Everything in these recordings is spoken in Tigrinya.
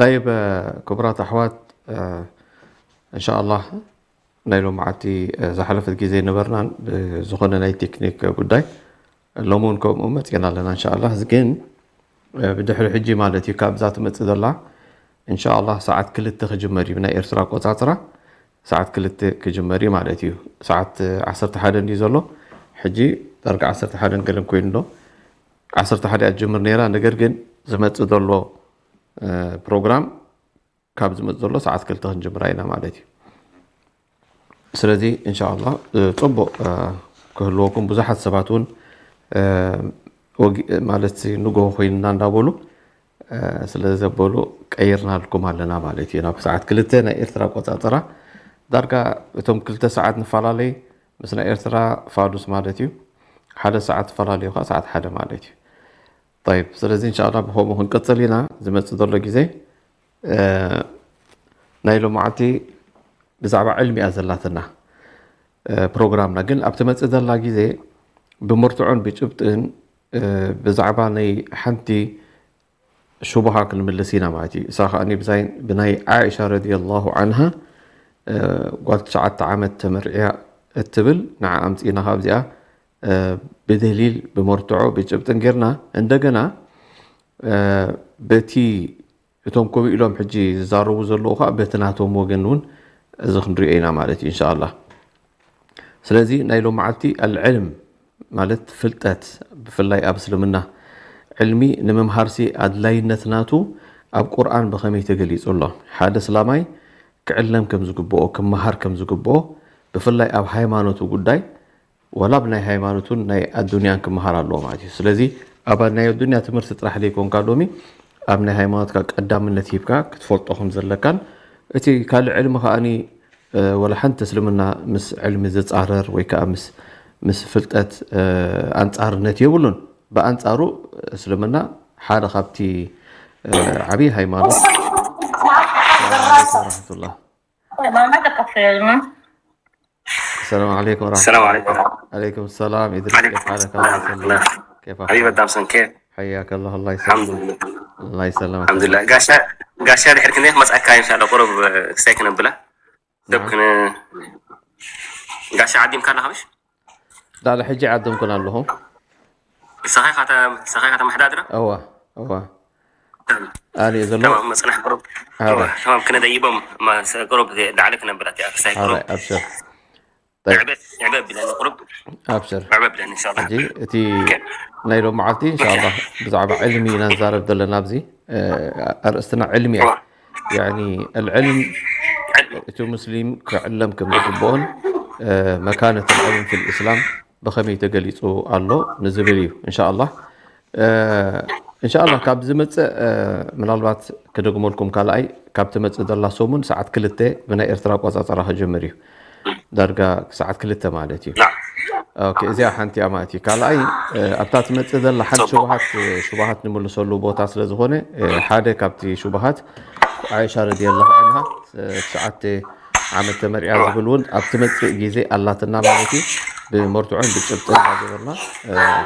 طيب ክቡራት ኣሕዋት እንሻኣላህ ናይ ሎመዓልቲ ዝሓለፈት ግዜ ነበርናን ብዝኾነ ናይ ቴክኒክ ጉዳይ ሎሚ እውን ከምኡ መፅና ኣለና እንሻኣላህ ግን ብድሕሪ ሕጂ ማለት እዩ ካብዛ ትመፅእ ዘላ እንሻኣላህ ሰዓት ክልተ ክጅመር እዩ ናይ ኤርትራ ኣቆፃፅራ ሰዓት ክልተ ክጅመር እዩ ማለት እዩ ሰዓት ዓሰርተ ሓደ እንድዩ ዘሎ ሕጂ ዳርጋ ዓሰርተ ሓደ ገለን ኮይኑ ኣሎ ዓሰርተ ሓደ እያ ትጅምር ነይራ ነገር ግን ዝመፅእ ዘሎ ፕሮግራም ካብ ዝመፅእ ዘሎ ሰዓት ክልተ ክንጅምራ ኢና ማለት እዩ ስለዚ እንሻላ ፅቡቅ ክህልወኩም ብዙሓት ሰባት እውን ማለት ንጎ ኮይንና እንዳበሉ ስለ ዘበሉ ቀይርናልኩም ኣለና ማለት እዩ ናብ ሰዓት ክልተ ናይ ኤርትራ ኣቆፃፅራ ዳርጋ እቶም ክልተ ሰዓት ንፈላለይ ምስ ናይ ኤርትራ ፋዱስ ማለት እዩ ሓደ ሰዓት ትፈላለዩ ከዓ ሰዓት ሓደ ማለት እዩ طيب ስለዚ እንሻላ ብከምኡ ክንቅፅል ኢና ዝመፅእ ዘሎ ግዜ ናይ ሎመዓልቲ ብዛዕባ ዕልሚ እያ ዘላትና ፕሮግራምና ግን ኣብ ትመፅእ ዘላ ግዜ ብመርትዖን ብጭብጥን ብዛዕባ ናይ ሓንቲ ሽቡሃ ክንምልስ ኢና ማለት እዩ እሳ ከዓ ብናይ ዓኢሻ ረዲየላሁ ዓንሃ ጓል ትሽዓተ ዓመት ተመርዕያ እትብል ንዓ ኣምፅእና ካብዚኣ ብደሊል ብመርትዖ ብጭብጥን ጌርና እንደገና በቲ እቶም ኮም ኢሎም ሕጂ ዝዛረቡ ዘለዉ ከዓ በቲ ናቶም ወገን እውን እዚ ክንሪኦ ኢና ማለት እዩ እንሻላ ስለዚ ናይ ሎመዓልቲ ኣልዕልም ማለት ፍልጠት ብፍላይ ኣብ እስልምና ዕልሚ ንምምሃርሲ ኣድላይነት ናቱ ኣብ ቁርኣን ብኸመይ ተገሊፁ ኣሎ ሓደ እስላማይ ክዕለም ከም ዝግብኦ ክመሃር ከም ዝግብኦ ብፍላይ ኣብ ሃይማኖቱ ጉዳይ ዋላ ብናይ ሃይማኖቱን ናይ ኣዱንያን ክመሃር ኣለዎ ማለት እዩ ስለዚ ኣብ ናይ ኣዱንያ ትምህርቲ ጥራሕ ዘይኮንካ ሎሚ ኣብ ናይ ሃይማኖትካ ቀዳምነት ሂብካ ክትፈልጦ ከም ዘለካን እቲ ካልእ ዕልሚ ከዓኒ ወላ ሓንቲ እስልምና ምስ ዕልሚ ዝፃረር ወይ ከዓ ምስ ምስ ፍልጠት ኣንፃርነት የብሉን ብኣንፃሩ እስልምና ሓደ ካብቲ ዓብይ ሃይማኖት ረመቱላ السلام عليكم ورحمة السلام الله عليكم. عليكم السلام إدريس كيف حالك الله يسلمك كيف حبيبي أحوالك دامسون كيف؟ حياك الله الله يسلمك الحمد لله الله يسلمك الحمد لله قاشا قاشا دحر كنيخ مسأكا إن شاء الله قرب ساكن بلا نعم. دبكن قاشا عديم كان هاوش لا لا حجي عدم كنا لهم سخي خاتا سخي خاتا محدادرة أوا أوا ኣነ ዘሎ ተማም መፅናሕ ቁሩብ ኣረ ተማም ክነደይቦም ቁሩብ ዳዕለ ክነብላት እያ ክሳይ ቁሩብ ኣረ ኣብሽር طيب ዕበብ ዕበብ ኢለን ቁሩብ ኣብሽር ዕበብ ኢለን እንሻላ ሕጂ እቲ ናይ ሎም መዓልቲ እንሻላ ብዛዕባ ዕልሚ ኢና ንዛረብ ዘለና ኣብዚ ኣርእስትና ዕልሚ እያ ያኒ ኣልዕልም እቲ ሙስሊም ክዕለም ከም ዝግብኦን መካነት ኣልዕልም ፊ ልእስላም ብኸመይ ተገሊፁ ኣሎ ንዝብል እዩ እንሻላ እንሻላ ካብ ዝመፅእ ምናልባት ክደግመልኩም ካልኣይ ካብ ትመፅእ ዘላ ሰሙን ሰዓት ክልተ ብናይ ኤርትራ ኣቆፃፀራ ክጅምር እዩ ዳርጋ ሰዓት ክልተ ማለት እዩ እዚኣ ሓንቲ እያ ማለት እዩ ካልኣይ ኣብታ ትመፅእ ዘላ ሓንቲ ሽቡሃት ሽቡሃት ንምልሰሉ ቦታ ስለ ዝኾነ ሓደ ካብቲ ሽቡሃት ዓይሻ ረዲየላሁ ዓንሃ ትሽዓተ ዓመት ተመርዕያ ዝብል እውን ኣብ ትመፅእ ግዜ ኣላትና ማለት እዩ ብመርትዖን ብጭብጥን እናገበርና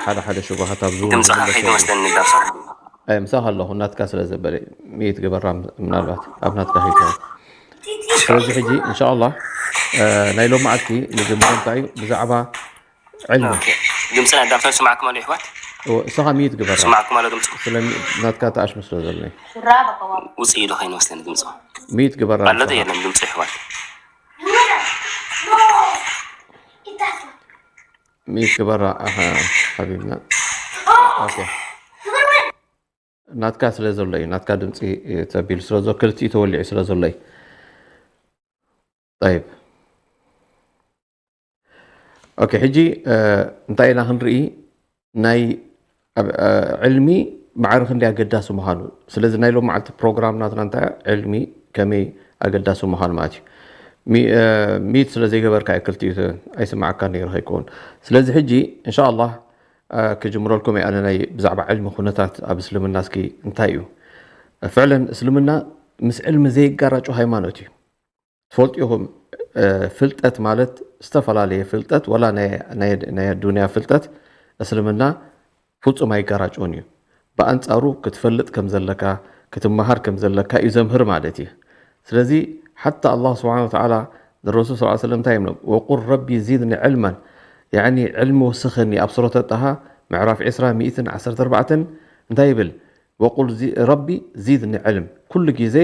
ሓደ ሓደ ሽቡሃት ኣብዚ እውን ድምፅኻ ዝምለሰሉ ከይትመስለኒ ዳብሳ ኣይ ምሳኻ ኣለኹ ናትካ ስለ ዘበለ ሚት ግበራ ምናልባት ኣብ ናትካ ከይትኸውን ስለዚ ሕጂ እንሻ ኣላህ ናይ ሎም መዓልቲ ንጅምሮ እንታይ እዩ ብዛዕባ ዕልሚ ኦኬ። ድምፅና ዳብሳ ይስማዕኩም ኣሎ ይሕዋት እወ፣ እስኻ ሚት ግበራ ስማዕኩም ኣሎ ድምፂ ስለ ሚ- ናትካ ተኣሽሙ ስለ ዘሎ እዩ። ውፅእ ኢሉ ከይንመስለኒ ድምፂ ሚት ግበራ ኣሎ ዶ ንስኻ። የለን ድምፂ ይሕዋት ሚት ግበራ ኣኻ ሓቢብና ኦኬ። ናትካ ስለ ዘሎ እዩ ናትካ ድምፂ ተቢሉ ስለ ዘሎ ክልቲኡ ተወሊዑ ስለ ዘሎ እዩ ጠይብ ኦኬ ሕጂ እንታይ ኢና ክንርኢ ናይ ዕልሚ ማዕረ ክንደይ ኣገዳሲ ምዃኑ ስለዚ ናይ ሎም መዓልቲ ፕሮግራም ናትና እንታይ ዕልሚ ከመይ ኣገዳሲ ምዃኑ ማለት እዩ ሚት ስለ ዘይገበርካ ክልቲኡ ኣይስማዓካ ነይሩ ከይከውን ስለዚ ሕጂ እንሻ ኣላህ ክጅምረልኩም እየ ኣነ ናይ ብዛዕባ ዕልሚ ኩነታት ኣብ እስልምና እስኪ እንታይ እዩ ፍዕለን እስልምና ምስ ዕልሚ ዘይጋራጩ ሃይማኖት እዩ ትፈልጡ ኢኹም ፍልጠት ማለት ዝተፈላለየ ፍልጠት ወላ ናይ ኣዱንያ ፍልጠት እስልምና ፍጹም ኣይጋራጭውን እዩ ብኣንጻሩ ክትፈልጥ ከም ዘለካ ክትመሃር ከም ዘለካ እዩ ዘምህር ማለት እዩ። ስለዚ ሓታ ኣላህ ስብሓን ወተዓላ ንረሱል ስ ሰለም እንታይ ይብሎም? ወቁል ረቢ ዚድኒ ዕልማን፣ ያኒ ዕልሚ ወስኸኒ። ኣብ ሱረተ ጣሃ ምዕራፍ ዕስራ ሚእትን ዓሰርተ ኣርባዕተን እንታይ ይብል? ወቁል ዚ- ረቢ ዚድኒ ዕልም። ኩሉ ግዜ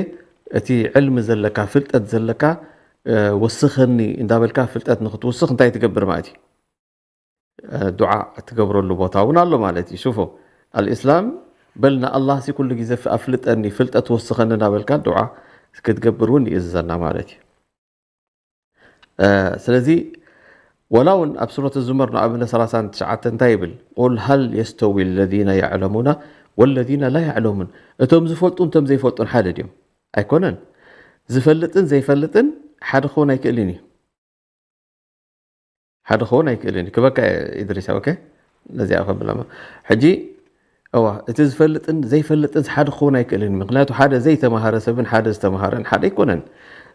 እቲ ዕልሚ ዘለካ፣ ፍልጠት ዘለካ፣ እ፣ ወስኸኒ እንዳበልካ ፍልጠት ንክትውስኽ እንታይ ትገብር ማለት እዩ? እ፣ ዱዓ እትገብረሉ ቦታ እውን ኣሎ ማለት እዩ። ሽፉ፣ ኣልእስላም በልና ኣላህ ሲ ኩሉ ግዜ ፍ- ኣፍልጠኒ፣ ፍልጠት ወስኸኒ እንዳበልካ ዱዓ ክትገብር እውን ይእዝዘና ማለት እዩ። እ፣ ስለዚ ወላ እውን ኣብ ሱረት ዙመር ንኣብነት ሰላሳን ትሽዓተን እንታይ ይብል? ቁል ሃል የስተዊ ለዚነ ያዕለሙና ወለዚነ ላ ያዕለሙን። እቶም ዝፈልጡ እቶም ዘይፈልጡን ሓደ ድዮም? ኣይኮነን። ዝፈልጥን ዘይፈልጥን ሓደ ክኸውን ኣይክእልን እዩ። ሓደ ክኸውን ኣይክእልን እዩ። ክበካ እየ ኢድሪስ። ኦኬ፣ ነዚኣ ከብለማ። ሕጂ እዋ፣ እቲ ዝፈልጥን ዘይፈልጥን ሓደ ክኸውን ኣይክእልን እዩ። ምክንያቱ ሓደ ዘይተማሃረ ሰብን ሓደ ዝተማሃረን ሓደ ኣይኮነን።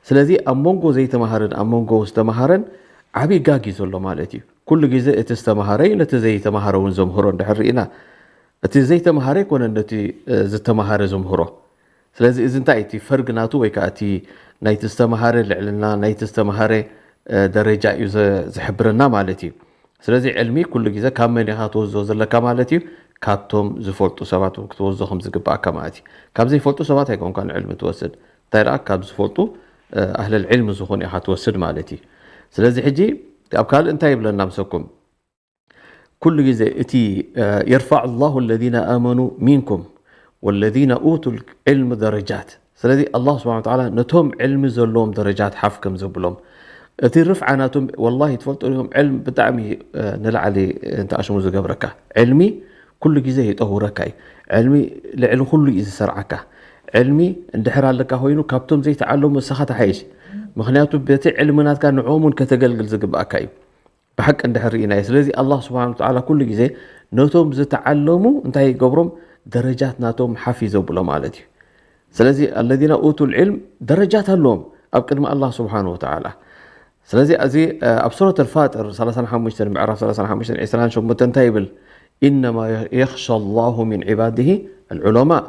ስለዚ ኣብ መንጎ ዘይተማሃረን ኣብ መንጎ ዝተማሃረን ዓብዪ ጋግ እዩ ዘሎ ማለት እዩ። ኩሉ ግዜ እቲ ዝተማሃረ እዩ ነቲ ዘይተማሃረ እውን ዘምህሮ እንድሕር ርኢና፣ እቲ ዘይተማሃረ ኣይኮነን ነቲ፣ እ፣ ዝተማሃረ ዘምህሮ። ስለዚ እዚ እንታይ እቲ ፈርግ ናቱ ወይ ከዓ እቲ ናይቲ ዝተማሃረ ልዕልና ናይቲ ዝተማሃረ፣ እ፣ ደረጃ እዩ ዘ- ዝሕብረና ማለት እዩ። ስለዚ ዕልሚ ኩሉ ግዜ ካብ መን ኢኻ ትወስዶ ዘለካ ማለት እዩ? ካብቶም ዝፈልጡ ሰባት እውን ክትወስዶ ከም ዝግባኣካ ማለት እዩ። ካብ ዘይፈልጡ ሰባት ኣይኮንካን ዕልሚ ትወስድ። እንታይ ደኣ ካብ ዝፈልጡ፣ እ፣ ኣህለል ዕልሚ ዝኾኑ ኢኻ ትወስድ ማለት እዩ። ስለዚ ሕጂ ኣብ ካልእ እንታይ ይብለና ምሰኩም? ኩሉ ግዜ እቲ፣ እ፣ የርፋዕ ላሁ ለዚነ ኣመኑ ሚንኩም ወለዚነ ኡቱ ልዕልም ደረጃት። ስለዚ ኣላህ ስብሓን ወተዓላ ነቶም ዕልሚ ዘለዎም ደረጃት ሓፍ ከም ዘብሎም፣ እቲ ርፍዓ ናቶም ወላሂ ትፈልጡ ኢኹም። ዕልም ብጣዕሚ፣ እ፣ ንላዕሊ እንተኣሽሙ ዝገብረካ። ዕልሚ ኩሉ ግዜ ይጠውረካ እዩ። ዕልሚ ልዕሊ ኩሉ እዩ ዝሰርዓካ። ዕልሚ እንድሕር ኣለካ ኮይኑ ካብቶም ዘይተዓለሙ ንስኻ ትሓይሽ። ምክንያቱ በቲ ዕልሚ ናትካ ንዕኦም እውን ከተገልግል ዝግባኣካ እዩ። ብሓቂ እንድሕር ርኢናዮ። ስለዚ ኣላህ ስብሓን ወተዓላ ኩሉ ግዜ ነቶም ዝተዓለሙ እንታይ ይገብሮም? ደረጃት ናቶም ሓፍ እዩ ዘብሎ ማለት እዩ። ስለዚ ኣለዚነ ኡቱ ልዕልም ደረጃት ኣለዎም ኣብ ቅድሚ ኣላህ ስብሓን ወተዓላ። ስለዚ እዚ፣ እ፣ ኣብ ሱረት ኣልፋጥር ሰላሳን ሓሙሽተን ምዕራፍ ሰላሳን ሓሙሽተን ዕስራን ሸሞንተን እንታይ ይብል? ኢነማ የኽሻ ላሁ ሚን ዒባድሂ ኣልዑለማእ።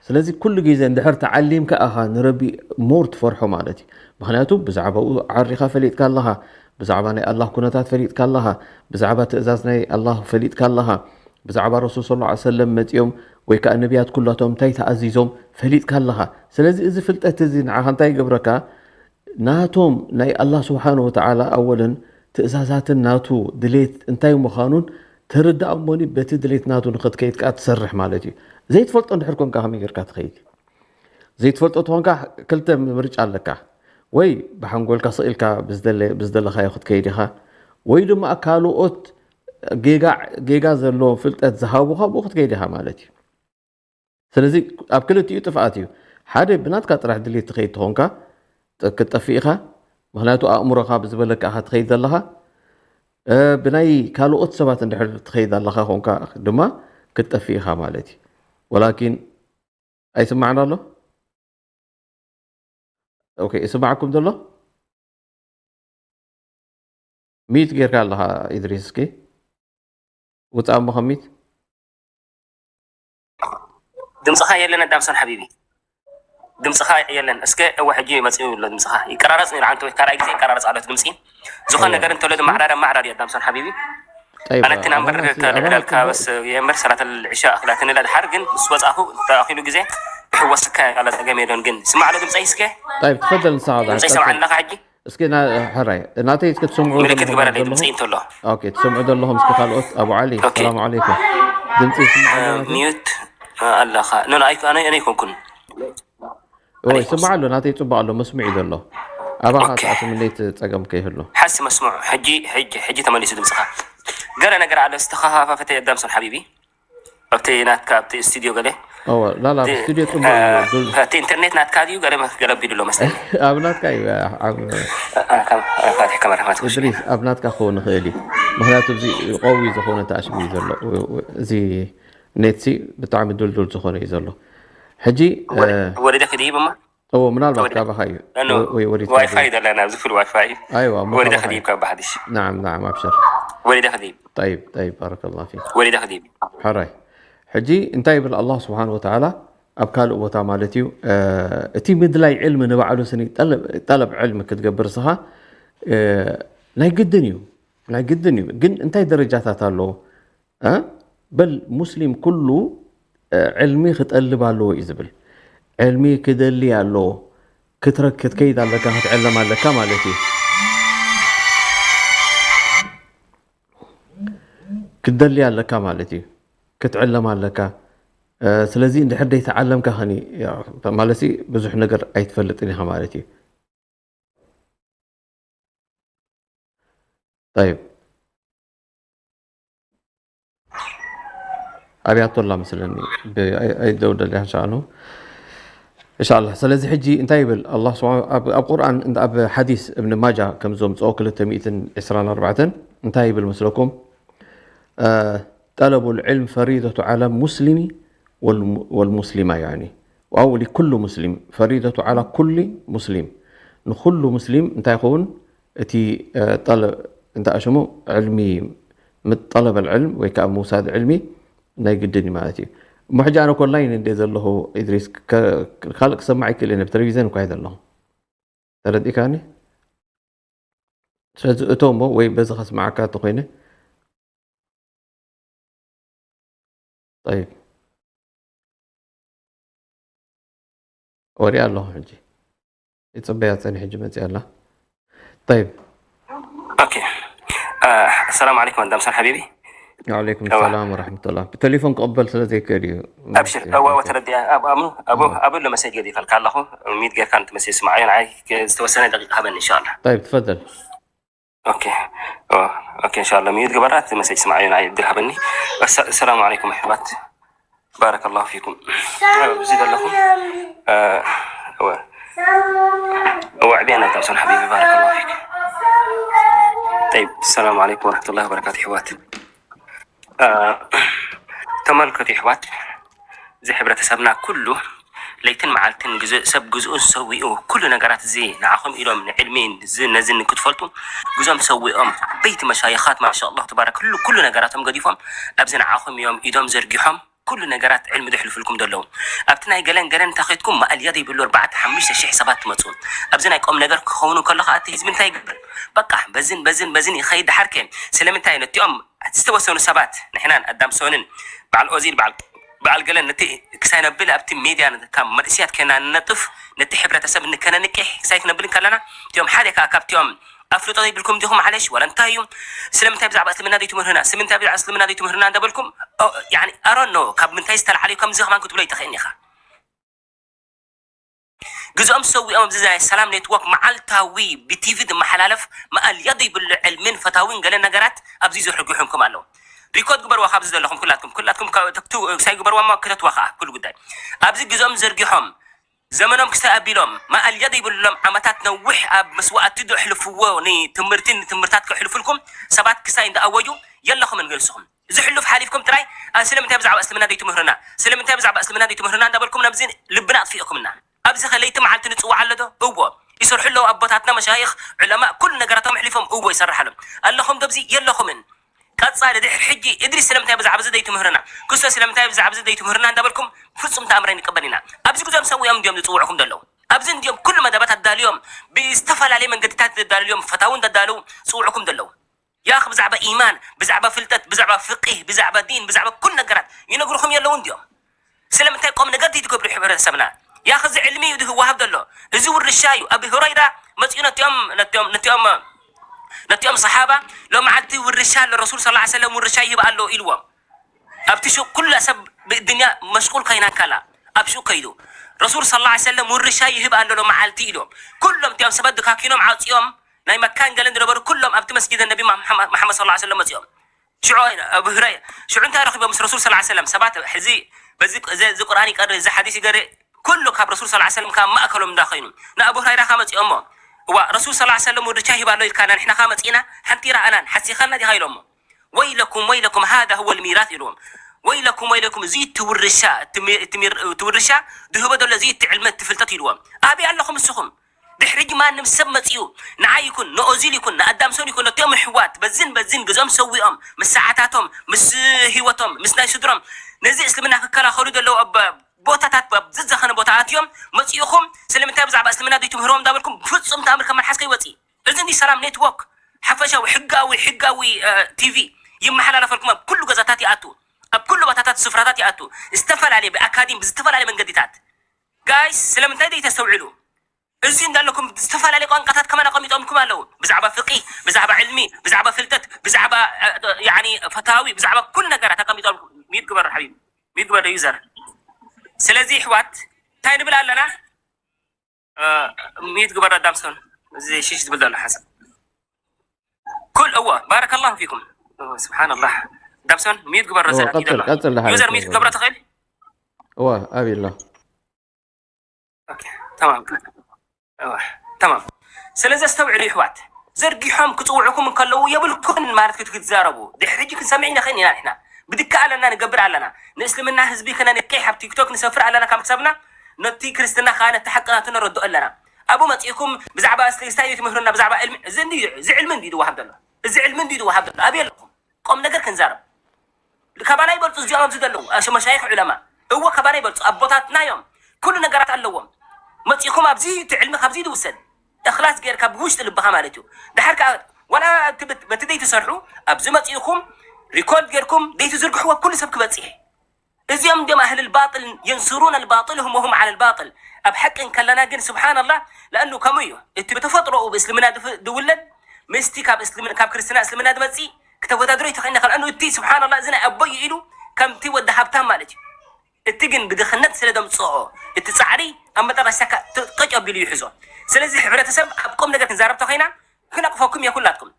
ስለዚ ኩሉ ግዜ እንድሕር ተዓሊምካ ኢኻ ንረቢ ሞር ትፈርሖ ማለት እዩ። ምክንያቱ ብዛዕባኡ ዓሪኻ ፈሊጥካ ኣለኻ፣ ብዛዕባ ናይ ኣላህ ኩነታት ፈሊጥካ ኣለኻ፣ ብዛዕባ ትእዛዝ ናይ ኣላህ ፈሊጥካ ኣለኻ፣ ብዛዕባ ረሱል ሰለላሁ ዐለይሂ ወሰለም መጺኦም ወይ ከዓ ነቢያት ኩላቶም እንታይ ተኣዚዞም ፈሊጥካ ኣለኻ። ስለዚ እዚ ፍልጠት እዚ ንዓኻ እንታይ ይገብረካ? ናቶም ናይ ኣላህ ስብሓን ወተዓላ ኣወለን ትእዛዛትን ናቱ ድሌት እንታይ ምዃኑን ትርዳእ እሞኒ በቲ ድሌት ናቱ ንኽትከይድ ከኣ ትሰርሕ ማለት እዩ። ዘይትፈልጦ እንድሕር ኮንካ ከመይ ጌርካ ትኸይድ? ዘይትፈልጦ ተኾንካ ክልተ ምርጫ ኣለካ። ወይ ብሓንጎልካ ስቕ ኢልካ ብዝደለ- ብዝደለኻዮ ክትከይድ ኢኻ፣ ወይ ድማ ካልኦት ጌጋ ጌጋ ዘለዎ ፍልጠት ዝሃቡኻ ብኡ ክትከይድ ኢኻ ማለት እዩ። ስለዚ ኣብ ክልቲኡ ጥፍኣት እዩ። ሓደ ብናትካ ጥራሕ ድሌት ትኸይድ ተኾንካ ጥ- ክትጠፍእ ኢኻ። ምክንያቱ ኣእምሮኻ ብዝበለካ ኢኻ ትኸይድ ዘለኻ። እ፣ ብናይ ካልኦት ሰባት እንድሕር ትኸይድ ኣለኻ ኾንካ ድማ ክትጠፍእ ኢኻ ማለት እዩ። ወላኪን ኣይስማዕን ኣሎ? ኦኬ፣ ይስማዕኩም ዘሎ? ሚዩት ጌርካ ኣለኻ ኢድሪስ፣ እስኪ ውጻእ እሞ ከሚት። ድምፅኻ የለን ኣዳምሶን ሓቢቢ፣ ድምፅኻ የለን። እስከ እወ ሕጂ መፅኡ ኣሎ ድምፅኻ። ይቀራረፅ ነይሩ ዓንተ ወይ ካልኣይ ግዜ ይቀራረፅ ኣሎ እቲ ድምፂ። ዝኾነ እወ። ነገር እንተሎ ድማ ማዕራር ማዕራር እዩ ኣዳምሶን ሓቢቢ። ጠይብ፣ ኣነ እቲ ናምበር ኣባና እስኪ፣ ተልዕል ኣባና ኣልካ እስኪ በስ የምበር ሰላት ልዕሻ ኣኽላትኒ ለድሓር ግን ምስ ወፃእኹ ተኣኺሉ ግዜ ክሕወሰካ ኣላ ፀገም የለን። ግን ስማዕ ኣሎ ድምፀይ እስከ ጠይብ፣ ትፈደል ንስኻ ዛ ድምፀይ ቀጥል። ሰምዓኒ ኣለኻ ሕጂ እስኪ ና- ሕራይ፣ ናተይ እስኪ ትሰምዑ ምልክት ዘለኹም ግበረለይ ዘለኹም? ድምፀይ እንተሎ ኦኬ፣ ትሰምዑ ዘለኹም እስኪ ካልኦት። ኣቡ ዓሊ፣ ኦኬ። ሰላም ዓለይኩም። ድምፂ ይስማዕ ኣሎ ናተይ? ሚዩት ኣለኻ ኖ ኣነ ኣይኮንኩን እወ፣ ይስማዕ ኣሎ፣ ናተይ ፅቡቅ ኣሎ፣ መስምዕ እዩ ዘሎ። ኣባኻ ኦኬ። ተኣስምለይ እቲ ፀገም ከይህሉ። ሓሲ መስምዑ ሕጂ ሕጂ ሕጂ ተመሊሱ ድምፅኻ። ገለ ነገር ኣሎ ዝተኸፋፈተ ኣዳምሶን ሓቢቢ ኣብቲ ናትካ ኣብቲ ስቱዲዮ ገለ እወ፣ ላላ፣ ኣብ ስቱዲዮ ፅቡቅ እዩ። ዱል- እቲ ኢንተርኔት ናትካ ድዩ ገለ ገለ ኣቢሉ ኣሎ መስለኒ። ኣብ ናትካ እዩ። ኣብ ፋትሕ ከመራ ማትኩሽ እድሪስ፣ ኣብ ናትካ ክኸውን ይኽእል እዩ። ምክንያቱ እዚ ቀዊ ዝኾነ ተኣሽሙ እዩ ዘሎ። እዚ ኔትሲ ብጣዕሚ ዱልዱል ዝኾነ እዩ ዘሎ። ሕጂ እ፣ ወሊደ ክድይብ እማ እዎ፣ ምናልባት ወደ- ካባኻ እዩ። ኖ፣ ወይ- ወይ ወዲድካ ዋይፋይ ይብል። ዘለና ኣብዚ ፍል ዋይፋይ እዩ። ኣይዋ፣ እሞ ወሊደ ካባኻ እዩ። ክድይብ ካብ ባሕዲሽ ናዓም፣ ናዓም፣ ኣብሽር። ወሊደ ክድይብ ጠይብ፣ ጠይብ፣ ባረከላሁ ፊክ። ወሊደ ክድይብ ሕራይ። ሕጂ እንታይ ይብል ኣላህ ስብሓን ወተዓላ? ኣብ ካልእ ቦታ ማለት እዩ። እቲ ምድላይ ዕልሚ ንባዕሉ ስኒ ጠለብ ዕልሚ ክትገብር ስኻ ናይ ግድን እዩ፣ ናይ ግድን እዩ። ግን እንታይ ደረጃታት ኣለዎ? በል ሙስሊም ኩሉ ዕልሚ ክጠልብ ኣለዎ እዩ ዝብል። ዕልሚ ክደሊ ኣለዎ። ክትረክ ክትከይድ ኣለካ፣ ክትዕለም ኣለካ ማለት እዩ። ክትደሊ ኣለካ ማለት እዩ። ክትዕለም ኣለካ። ስለዚ እንድሕር ደይተዓለምካ ከኒ ማለት ብዙሕ ነገር ኣይትፈልጥን ኢኻ ማለት እዩ። طيب ኣብያቶላ መስለኒ ኣይደውደል ኢንሻኣላ። ኢንሻኣላ ስለዚ ሕጂ እንታይ ይብል ኣላ ኣብ ቁርኣን ኣብ ሓዲስ እብን ማጃ ከም ዘምፅኦ ክልተ ሚእትን ዕስራን ኣርባዕተን እንታይ ይብል መስለኩም? ጠለቡ ልዕልም ፈሪደቱ ዓላ ሙስሊሚ ወልሙስሊማ ያኒ ዋው ሊኩሉ ሙስሊም ፈሪደቱ ዓላ ኩሊ ሙስሊም ንኩሉ ሙስሊም እንታይ ይኸውን እቲ ጠለብ እንታይ ሽሙ ዕልሚ ጠለብ ልዕልም ወይ ከዓ ምውሳድ ዕልሚ ናይ ግድን እዩ ማለት እዩ። እሞ ሕጂ ኣነ ኮላይን እንደ ዘለኹ ኢድሪስ ካልእ ክሰማዕ ይክእል እየ ብቴሌቪዝን እኳ ዘለኹ ተረዲእካኒ። ስለዚ እቶ እሞ ወይ በዚ ከስማዓካ እንተኮይነ طيب ወሪኣ ኣለኹ ሕጂ ይፅበያ ፀኒ ሕጂ መፅያ ኣላ طيب ኦኬ السلام عليكم أدم سن حبيبي وعليكم السلام ورحمة الله ብቴሌፎን ክቕበል ስለ ዘይክእል እዩ أبشر أبو أبو تردي أبو أبو أبو لما سيد يدي فالكالله ميت غير كانت مسيس معين عاي ዝተወሰነ ደቂቃ ሃበኒ إن شاء الله طيب تفضل ኦኬ ኦኬ إن شاء الله ሚዩት ግበራት መሰጅ ስማዓዮ ናይ ድርሃበኒ السلام عليكم أحبات بارك الله فيكم እዚ ዘለኹም እወ ዕብያ ናብታ ሰን حبيبي بارك الله فيك طيب السلام عليكم ورحمة الله وبركاته أحبات ተመልከቱ أحبات እዚ ሕብረተሰብና ኩሉ ለይትን መዓልትን ሰብ ግዝኡን ሰዊኡ ኩሉ ነገራት እዚ ንዓኹም ኢሎም ንዕልሚ ነዝን ክትፈልጡ ግዞም ሰዊኦም ዓበይቲ መሻይኻት ማሻ ኣላህ ተባረክ ኩሉ ነገራቶም ገዲፎም ኣብዚ ንዓኹም እዮም ኢዶም ዘርጊሖም ኩሉ ነገራት ዕልሚ ዘሕልፉልኩም ዘለዉ ኣብቲ ናይ ገለን ገለን እንተኸድኩም ማእልያ ዘይብሉ ኣርባዕተ ሓሙሽተ ሽሕ ሰባት ትመፁ ኣብዚ ናይ ቆም ነገር ክኸውን ከሎ ከዓ እቲ ህዝቢ እንታይ ይገብር በቃ በዝን በዝን በዝን ይኸይድ ድሓርከ ስለምንታይ ነቲኦም ዝተወሰኑ ሰባት ንሕናን ኣዳምሶንን በዓል ኦዚል በዓል በዓል ገለን ነቲ ክሳይ ነብል ኣብቲ ሜድያ ካብ መርእስያት ከና ንነጥፍ ነቲ ሕብረተሰብ ንከነንቅሕ ክሳይ ክነብል እንከለና እቲኦም ሓደ ከዓ ካብቲኦም ኣፍልጦ ዘይብልኩም ዲኹም ማዕለሽ ዋላ እንታይ እዩ ስለምንታይ ብዛዕባ እስልምና ዘይትምህርና ስለምንታይ ብዛዕባ እስልምና ዘይትምህርና እንዳበልኩም ያኒ ኣሮን ኖ ካብ ምንታይ ዝተላዓለ እዩ ከምዚ ከማን ክትብሎ ይትኽእን ኢኻ ግዝኦም ሰዊኦም ኣብዚ ናይ ሰላም ኔትወርክ መዓልታዊ ብቲቪ ዝመሓላለፍ መኣልያ ዘይብሉ ዕልምን ፈታዊን ገለ ነገራት ኣብዚ ዘርግሑምኩም ኣለዉ ሪኮርድ ግበርዋ ካብዚ ዘለኹም ኩላትኩም ኩላትኩም ክሳይ ግበርዋ ማ ክተትዋ ከዓ ኩሉ ጉዳይ ኣብዚ ግዝኦም ዘርጊሖም ዘመኖም ክሳይ ኣቢሎም መኣልያ ዘይብሎም ዓመታት ነዊሕ ኣብ መስዋእቲ ዘሕልፍዎ ንትምህርቲ ንትምህርታት ከሕልፉልኩም ሰባት ክሳይ እንዳኣወጁ የለኹምን ገንስኹም ዝሕሉፍ ሓሊፍኩም ጥራይ ስለምንታይ ብዛዕባ እስልምና ዘይትምህርና ስለምንታይ ብዛዕባ እስልምና ዘይትምህርና እንዳበልኩም ነብዚ ልብና ኣጥፊእኩምና ኣብዚ ከ ለይቲ መዓልቲ ንፅዋዕ ኣሎ ዶ እዎ ይሰርሑ ኣለዉ ኣቦታትና መሻይኽ ዑለማ ኩሉ ነገራቶም ኣሕሊፎም እዎ ይሰርሕ ኣሎ ኣለኹም ዶብዚ የለኹምን ቀፃሊ ድሕሪ ሕጂ እድሪስ ስለምንታይ ብዛዕባ እዚ ዘይትምህርና ክስቶ ስለምንታይ ብዛዕባ እዚ ዘይትምህርና እንዳበልኩም ፍፁም ተኣምር ኣይንቀበል ኢና ኣብዚ ግዞም ሰዊኦም እንዲዮም ዝፅውዕኹም ዘለዉ ኣብዚ እንዲዮም ኩሉ መደባት ኣዳልዮም ብዝተፈላለየ መንገድታት ዘዳልዮም ፈታዊ እንዳዳለዉ ዝፅውዕኩም ዘለዉ ያኽ ብዛዕባ ኢማን ብዛዕባ ፍልጠት ብዛዕባ ፍቂህ ብዛዕባ ዲን ብዛዕባ ኩሉ ነገራት ይነግሩኹም የለውን ድዮም ስለምንታይ ቆም ነገር ዘይትገብሩ ሕብረተሰብና ያኽ እዚ ዕልሚ እዩ ዝወሃብ ዘሎ እዚ ውርሻ እዩ ኣብ ሁረይራ መፅኡ ነቲኦም ነቲኦም ነቲኦም ነቲኦም ሰሓባ ሎመዓልቲ ውርሻ ኣሎ ረሱል ስ ሰለም ውርሻ ይህብ ኣሎ ኢልዎም ኣብቲ ሹቅ ኩላ ሰብ ብእድንያ መሽቁል ኮይና ከላ ኣብ ሹቅ ከይዱ ረሱል ስ ሰለም ውርሻ ይህብ ኣሎ ሎመዓልቲ ኢልዎም ኩሎም እቲኦም ሰባት ድካኪኖም ዓፅዮም ናይ መካን ገለን ዝነበሩ ኩሎም ኣብቲ መስጊድ ነቢ መሓመድ ስ ሰለም መፅኦም ሽዑ ኣቡ ህረይ ሽዑ እንታይ ረኺቦም ምስ ረሱል ስ ሰለም ሰባት ሕዚ በዚ ቁርኣን ይቀሪ እዚ ሓዲስ ይገሪ ኩሉ ካብ ረሱል ስ ሰለም ካብ ማእከሎም እንዳኸይኑ ንኣቡ ህረይራ ከመፅኦሞ እዋ ረሱል ስ ሰለም ውርቻ ሂባ ኣሎ ኢልካና ንሕና ከመፂና ሓንቲ ረኣናን ሓሲኻና ዲኻ ኢሎሞ ወይለኩም ወይለኩም ሃዛ ሁወ ልሚራት ኢልዎም ወይለኩም ወይለኩም እዚ እቲ ውርሻ እቲ ውርሻ ድህቦ ዘሎ እዚ እቲ ዕልመ እቲ ፍልጠት ኢልዎም ኣበይ ኣለኹም እስኹም ድሕሪ ሕጂ ማንም ሰብ መፂኡ ንዓይ ይኩን ንኦዚል ይኩን ንኣዳምሶን ይኩን ነቶም ኣሕዋት በዝን በዝን ገዝኦም ሰዊኦም ምስ ሰዓታቶም ምስ ህይወቶም ምስ ናይ ስድሮም ነዚ እስልምና ክከላኸሉ ዘለዉ ኣብ ቦታታት ኣብ ዝዘኸነ ቦታ ኣትዮም መፂኡኹም ስለምንታይ ብዛዕባ እስልምና ዶ ትምህሮም እንዳበልኩም ፍፁም ተኣምር ከም መልሓስ ከይወፅእ። እዚ እንዲ ሰላም ኔትወርክ ሓፈሻዊ ሕጋዊ ሕጋዊ ቲቪ ይመሓላለፈልኩም ኣብ ኩሉ ገዛታት ይኣቱ ኣብ ኩሉ ቦታታት ስፍራታት ይኣቱ ዝተፈላለየ ብኣካዲም ብዝተፈላለየ መንገዲታት ጋይስ ስለምንታይ ዶ ተስተውዕሉ እዚ እንዳለኩም ዝተፈላለየ ቋንቋታት ከማን ኣቐሚጦምኩም ኣለዉ ብዛዕባ ፍቂ ብዛዕባ ዕልሚ ብዛዕባ ፍልጠት ብዛዕባ ፈታዊ ብዛዕባ ኩሉ ነገራት ኣቐሚጦም ሚድ ግበር ሓቢብ ሚድ ግበር ዩዘር ስለዚ ይሕዋት እንታይ ንብል ኣለና ሚድ ግበር ኣዳምሶን እዚ ሽሽ ዝብል ዘሎ ሓሳብ ኩል እወ ባረከላሁ ፊኩም ስብሓንላህ ዳምሶን ሚድ ግበር ዘ ቀጽል ቀጽል ዩዘር ሚድ ግብረ ትኽእል እወ ኣብይ ኣሎ ተማም ስለዚ ኣስተውዕሉ ይሕዋት ዘርጊሖም ክፅውዕኩም እንከለዉ የብልኩምን ማለት ክትዛረቡ ድሕሪ ሕጂ ክንሰምዕ ኢና ኸን ኢና ንሕና ብድካ ኣለና ንገብር ኣለና ንእስልምና ህዝቢ ከነንቅሕ ኣብ ቲክቶክ ንሰፍር ኣለና ካብ ክሰብና ነቲ ክርስትና ከዓ ነቲ ሓቅናቱ ነረድኦ ኣለና ኣብኡ መፂእኩም ብዛዕባ እስልስታይ ትምህሩና ብዛዕባ ዕልሚ እዚ እንድዩ እዚ ዕልሚ እንድዩ ዝወሃብ ዘሎ እዚ ዕልሚ እንድዩ ዝወሃብ ዘሎ ኣበይ ኣለኹም ቆም ነገር ክንዛረብ ካባና ይበልፁ እዚኦም ኣብዚ ዘለዉ ኣሸ መሻይኽ ዑለማ እወ ካባና ይበልፁ ኣቦታትና እዮም ኩሉ ነገራት ኣለዎም መፂኹም ኣብዚ እቲ ዕልሚ ካብዚ ይውሰድ እኽላስ ጌርካ ብውሽጢ ልብኻ ማለት እዩ ድሓር ከዓ ዋላ በቲ ዘይትሰርሑ ኣብዚ መፂእኹም ሪኮርድ ጌርኩም ዘይትዝርግሕዎ ኩሉ ሰብ ክበፅሕ እዚኦም እንዲም ኣህል ልባጥል የንስሩን ልባጥል ህም ወሁም ዓለ ልባጥል ኣብ ሓቂ እንከለና ግን ስብሓን ኣላህ ለእኑ ከምኡ እዩ እቲ ብተፈጥሮኡ ብእስልምና ዝውለድ ምስቲ ካብ ክርስትና እስልምና ዝመፅእ ክተወዳድሮ ይትኽእል ኢኻ። ለኣኑ እቲ ስብሓንላ እዚ ናይ ኣቦይ ኢሉ ከምቲ ወዲ ሃብታም ማለት እዩ። እቲ ግን ብድኽነት ስለ ዘምፅኦ እቲ ፃዕሪ ኣብ መጠረሽታ ቀጭ ኣቢሉ ይሕዞ። ስለዚ ሕብረተሰብ ኣብ ቁም ነገር ክንዛረብ ተኾይና ክነቕፈኩም እየ ኩላትኩም።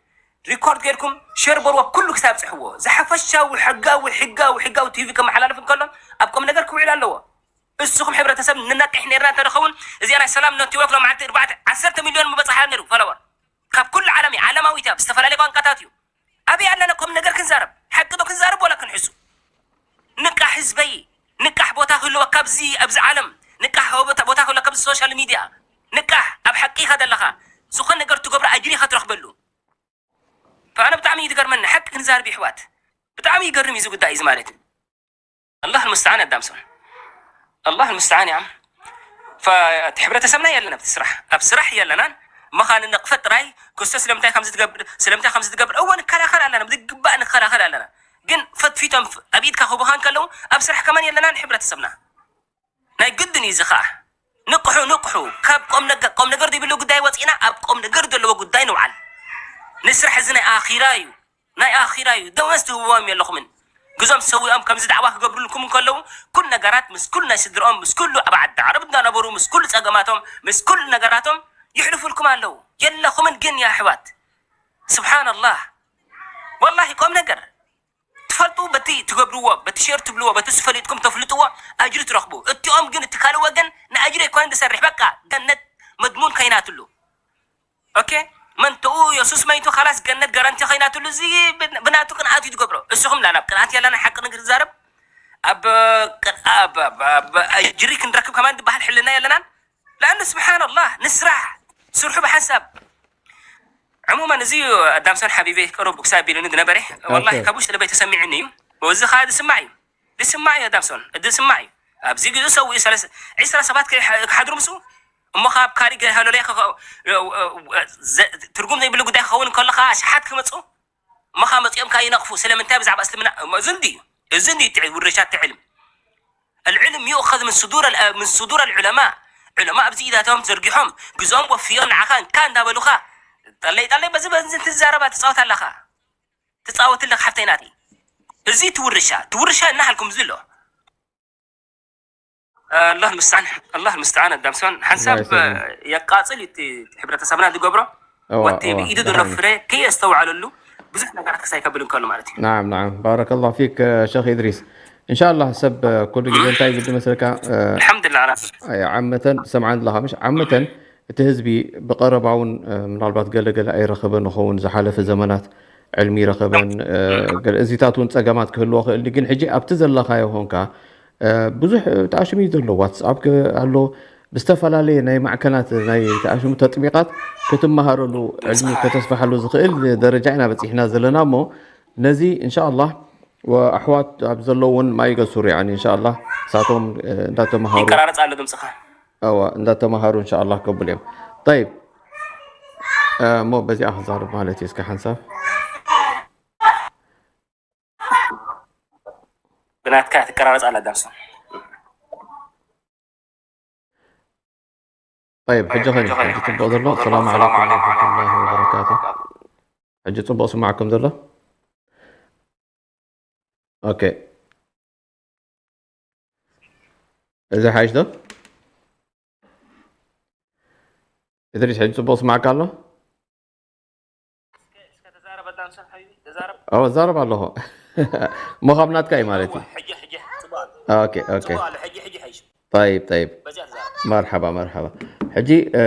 ሪኮርድ ጌርኩም ሸር በልዎ ኩሉ ክሳብ ፅሕዎ። ዝሓፈሻዊ ሕጋዊ ሕጋዊ ሕጋዊ ቲቪ ከመሓላልፍ እንከሎ ኣብ ቁም ነገር ክውዕል ኣለዎ። እስኹም ሕብረተሰብ ንነቅሕ ነርና እንተደኸውን እዚኣ ናይ ሰላም ነትወርክ ሎማዓልቲ እርባዕተ ዓሰርተ ሚልዮን ምበፅሓ ነሩ ፈለወር ካብ ኩሉ ዓለም እዩ። ዓለማዊት እያ ብዝተፈላለየ ቋንቋታት እዩ። ኣበይ ኣለና ከም ነገር ክንዛረብ ሓቂ ዶ ክንዛረብ ወላ ክንሕሱ? ንቃሕ ህዝበይ ንቃሕ ቦታ ክህልወካ ኣብዚ ኣብዚ ዓለም ንቃሕ ቦታ ክህልወካ ኣብዚ ሶሻል ሚድያ ንቃሕ ኣብ ሓቂ ኢኻ ዘለኻ ዝኾነ ነገር ትገብሮ ኣጅሪ ኢኻ ትረኽበሉ። ኣነ ብጣዕሚ እዩ ዝገርመኒ ሓቂ ክንዛረብ ይሕዋት ብጣዕሚ ይገርም እዩ እዚ ጉዳይ እዚ ማለት እዩ። ኣላህ ልሙስተዓን ኣዳምሶን ኣላህ ልሙስተዓን ያም እቲ ሕብረተሰብና የለን ኣብቲ ስራሕ ኣብ ስራሕ የለናን መኻን ነቕፈት ጥራይ ክስቶ ስለምንታይ ከምዚ ትገብር ስለምንታይ ከምዚ ትገብር እወ ንከላኸል ኣለና ብዝግባእ ንከላኸል ኣለና ግን ፈትፊቶም ኣብ ኢድካ ክህቡኻ እንከለዉ ኣብ ስራሕ ከማን የለናን ሕብረተሰብና ናይ ግድን እዩ እዚ ኸዓ ንቕሑ ንቕሑ ካብ ቆም ነገር ቆም ነገር ዘይብሉ ጉዳይ ወፂእና ኣብ ቆም ነገር ዘለዎ ጉዳይ ንውዓል ንስራሕ እዚ ናይ ኣኺራ እዩ ናይ ኣኺራ እዩ ደወዝ ትህብዎም የለኹምን ግዞም ሰዊኦም ከምዚ ዳዕዋ ክገብሩልኩም እንከለዉ ኩል ነገራት ምስ ኩል ናይ ስድርኦም ምስ ኩሉ ኣብ ዓዲ ዓረብ እንዳነበሩ ምስ ኩሉ ፀገማቶም ምስ ኩሉ ነገራቶም ይሕልፉልኩም ኣለዉ የለኹምን ግን ያ ኣሕዋት ስብሓንላህ ወላሂ ቆም ነገር ትፈልጡ በቲ ትገብርዎ በቲ ሼር ትብልዎ በቲ ዝፈሊጥኩም ተፍልጥዎ ኣጅሪ ትረኽቡ እቲኦም ግን እቲ ካልእ ወገን ንኣጅሪ ኣይኮነን ዝሰርሕ በቃ ገነት መድሙን ከይናትሉ ኦኬ መንተኡ የሱስ መይቱ ካላስ ገነት ጋራንቲ ኮይናትሉ እዚ ብናቱ ቅንኣት እዩ ትገብሮ እስኹም ላ ናብ ቅንኣት ያለና ሓቂ ንክትዛረብ ኣብ ኣጅሪ ክንረክብ ከማን ዝበሃል ሕልና የለናን ለኣኑ ስብሓንላህ ንስራሕ ስርሑ ብሓንሳብ ዕሙመን እዚ ዳምሰን ሓቢበይ ቅሩብ ክሳብ ቢሉኒ ዝነበረ ወላሂ ካብ ውሽጢ ልበይ ተሰሚዕኒ እዩ እዚ ከዓ ዝስማዕ እዩ ዝስማዕ እዩ ዳምሶን ዝስማዕ እዩ ኣብዚ ግዜ ሰው ዒስራ ሰባት ክሓድሩ ምስ እሞ ካብ ካሊእ ሃለሉያ ትርጉም ዘይብሉ ጉዳይ ክኸውን ከሎ ከዓ ኣሽሓት ክመፁ እሞ ከዓ መፂኦም ከዓ ይነቕፉ ስለምንታይ ብዛዕባ እስልምና እዚ እንዲ እዚ እንዲ ውርሻ ትዕልም العلم يؤخذ من صدور من صدور العلماء علماء ኣብዚ ኢዳቶም ዘርጊሖም ግዞም ወፍዮም ንዓኻ እንካ እንዳበሉኻ ጠለይ ጠለይ በዚ በዚ ትዛረባ ትፃወት ኣለኻ ትፃወት ኣለኻ ሓፍተይ ናተይ እዚ ትውርሻ ትውርሻ እናሃልኩም እዚ ኣሎ ኣላህ ልምስተዓን ኣላህ ልምስተዓን ኣዳምሶን ሓንሳብ የቃፅል እቲ ሕብረተሰብና ዝገብሮ ወቲ ብኢዱ ዘሎ ፍረ ከየስተውዓለሉ ብዙሕ ነገራት ክሳይ ከብል እንከሉ ማለት እዩ ናም ናም ባረከላሁ ፊክ ሸክ ኢድሪስ እንሻላ ሰብ ኩሉ ግዜ እንታይ ግዲ መስለካ ኣልሓምዱላ ዓመተን ሰምዓን ኣለካ ምሽ ዓመተን እቲ ህዝቢ ብቐረባ እውን ምናልባት ገለገለ ኣይረኸበን ይኸውን ዝሓለፈ ዘመናት ዕልሚ ይረኸበን እዚታት እውን ፀገማት ክህልዎ ክእል ግን ሕጂ ኣብቲ ዘለካዮ ኾንካ ብዙሕ ተኣሽሙ እዩ ዘሎ ዋትስኣፕ ኣሎ ብዝተፈላለየ ናይ ማዕከናት ናይ ተኣሽሙ ተጥቢቃት ክትመሃረሉ ዕልሚ ከተስፋሓሉ ዝኽእል ደረጃ ኢና በፂሕና ዘለና እሞ ነዚ እንሻ ኣላህ ወኣሕዋት ኣብ ዘለዉ እውን ማይ ገሱሩ፣ ያኒ፣ እንሻኣላህ፣ ንሳቶም፣ እ፣ እንዳተምሃሩ፣ ይቀራረጽ ኣሎ ድምፅኻ። እዋ፣ እንዳተምሃሩ፣ እንሻኣላህ፣ ከብሉ እዮም። ጠይብ፣ እ፣ እሞ በዚኣ ክዛረብ ማለት እዩ። እስኪ ሓንሳብ። ብናትካ ትቀራረጽ ኣላ ዳርሶ። ጠይብ፣ ሕጂ ኸ ሕጂ ጽቡቕ ዘሎ? ሰላም ዓለይኩም ወረሕመቱላሂ ወበረካቱ። ሕጂ ጽቡቕ ስማዕኩም ዘሎ? ኦኬ። እዚ ሓይሽ ዶ? እድሪስ፣ ሕጂ ጽቡቕ ስማዕካ ኣሎ? እስከ ተዛረብ ኣዳምሰን ሓቢቢ፣ ተዛረብ። ኣዎ፣ እዛረብ ኣለኹ። እሞ ካብ ናትካ እዩ ማለት እዩ። ሕጂ፣ ሕጂ፣ ጽቡቕ ኣሎ። ኦኬ፣ ኦኬ። ጽቡቕ ኣሎ። ሕጂ፣ ሕጂ ሓይሽ። ጠይብ፣ ጠይብ። በዚኣ ተዛረብ። መርሓባ፣ መርሓባ። ሕጂ፣ እ፣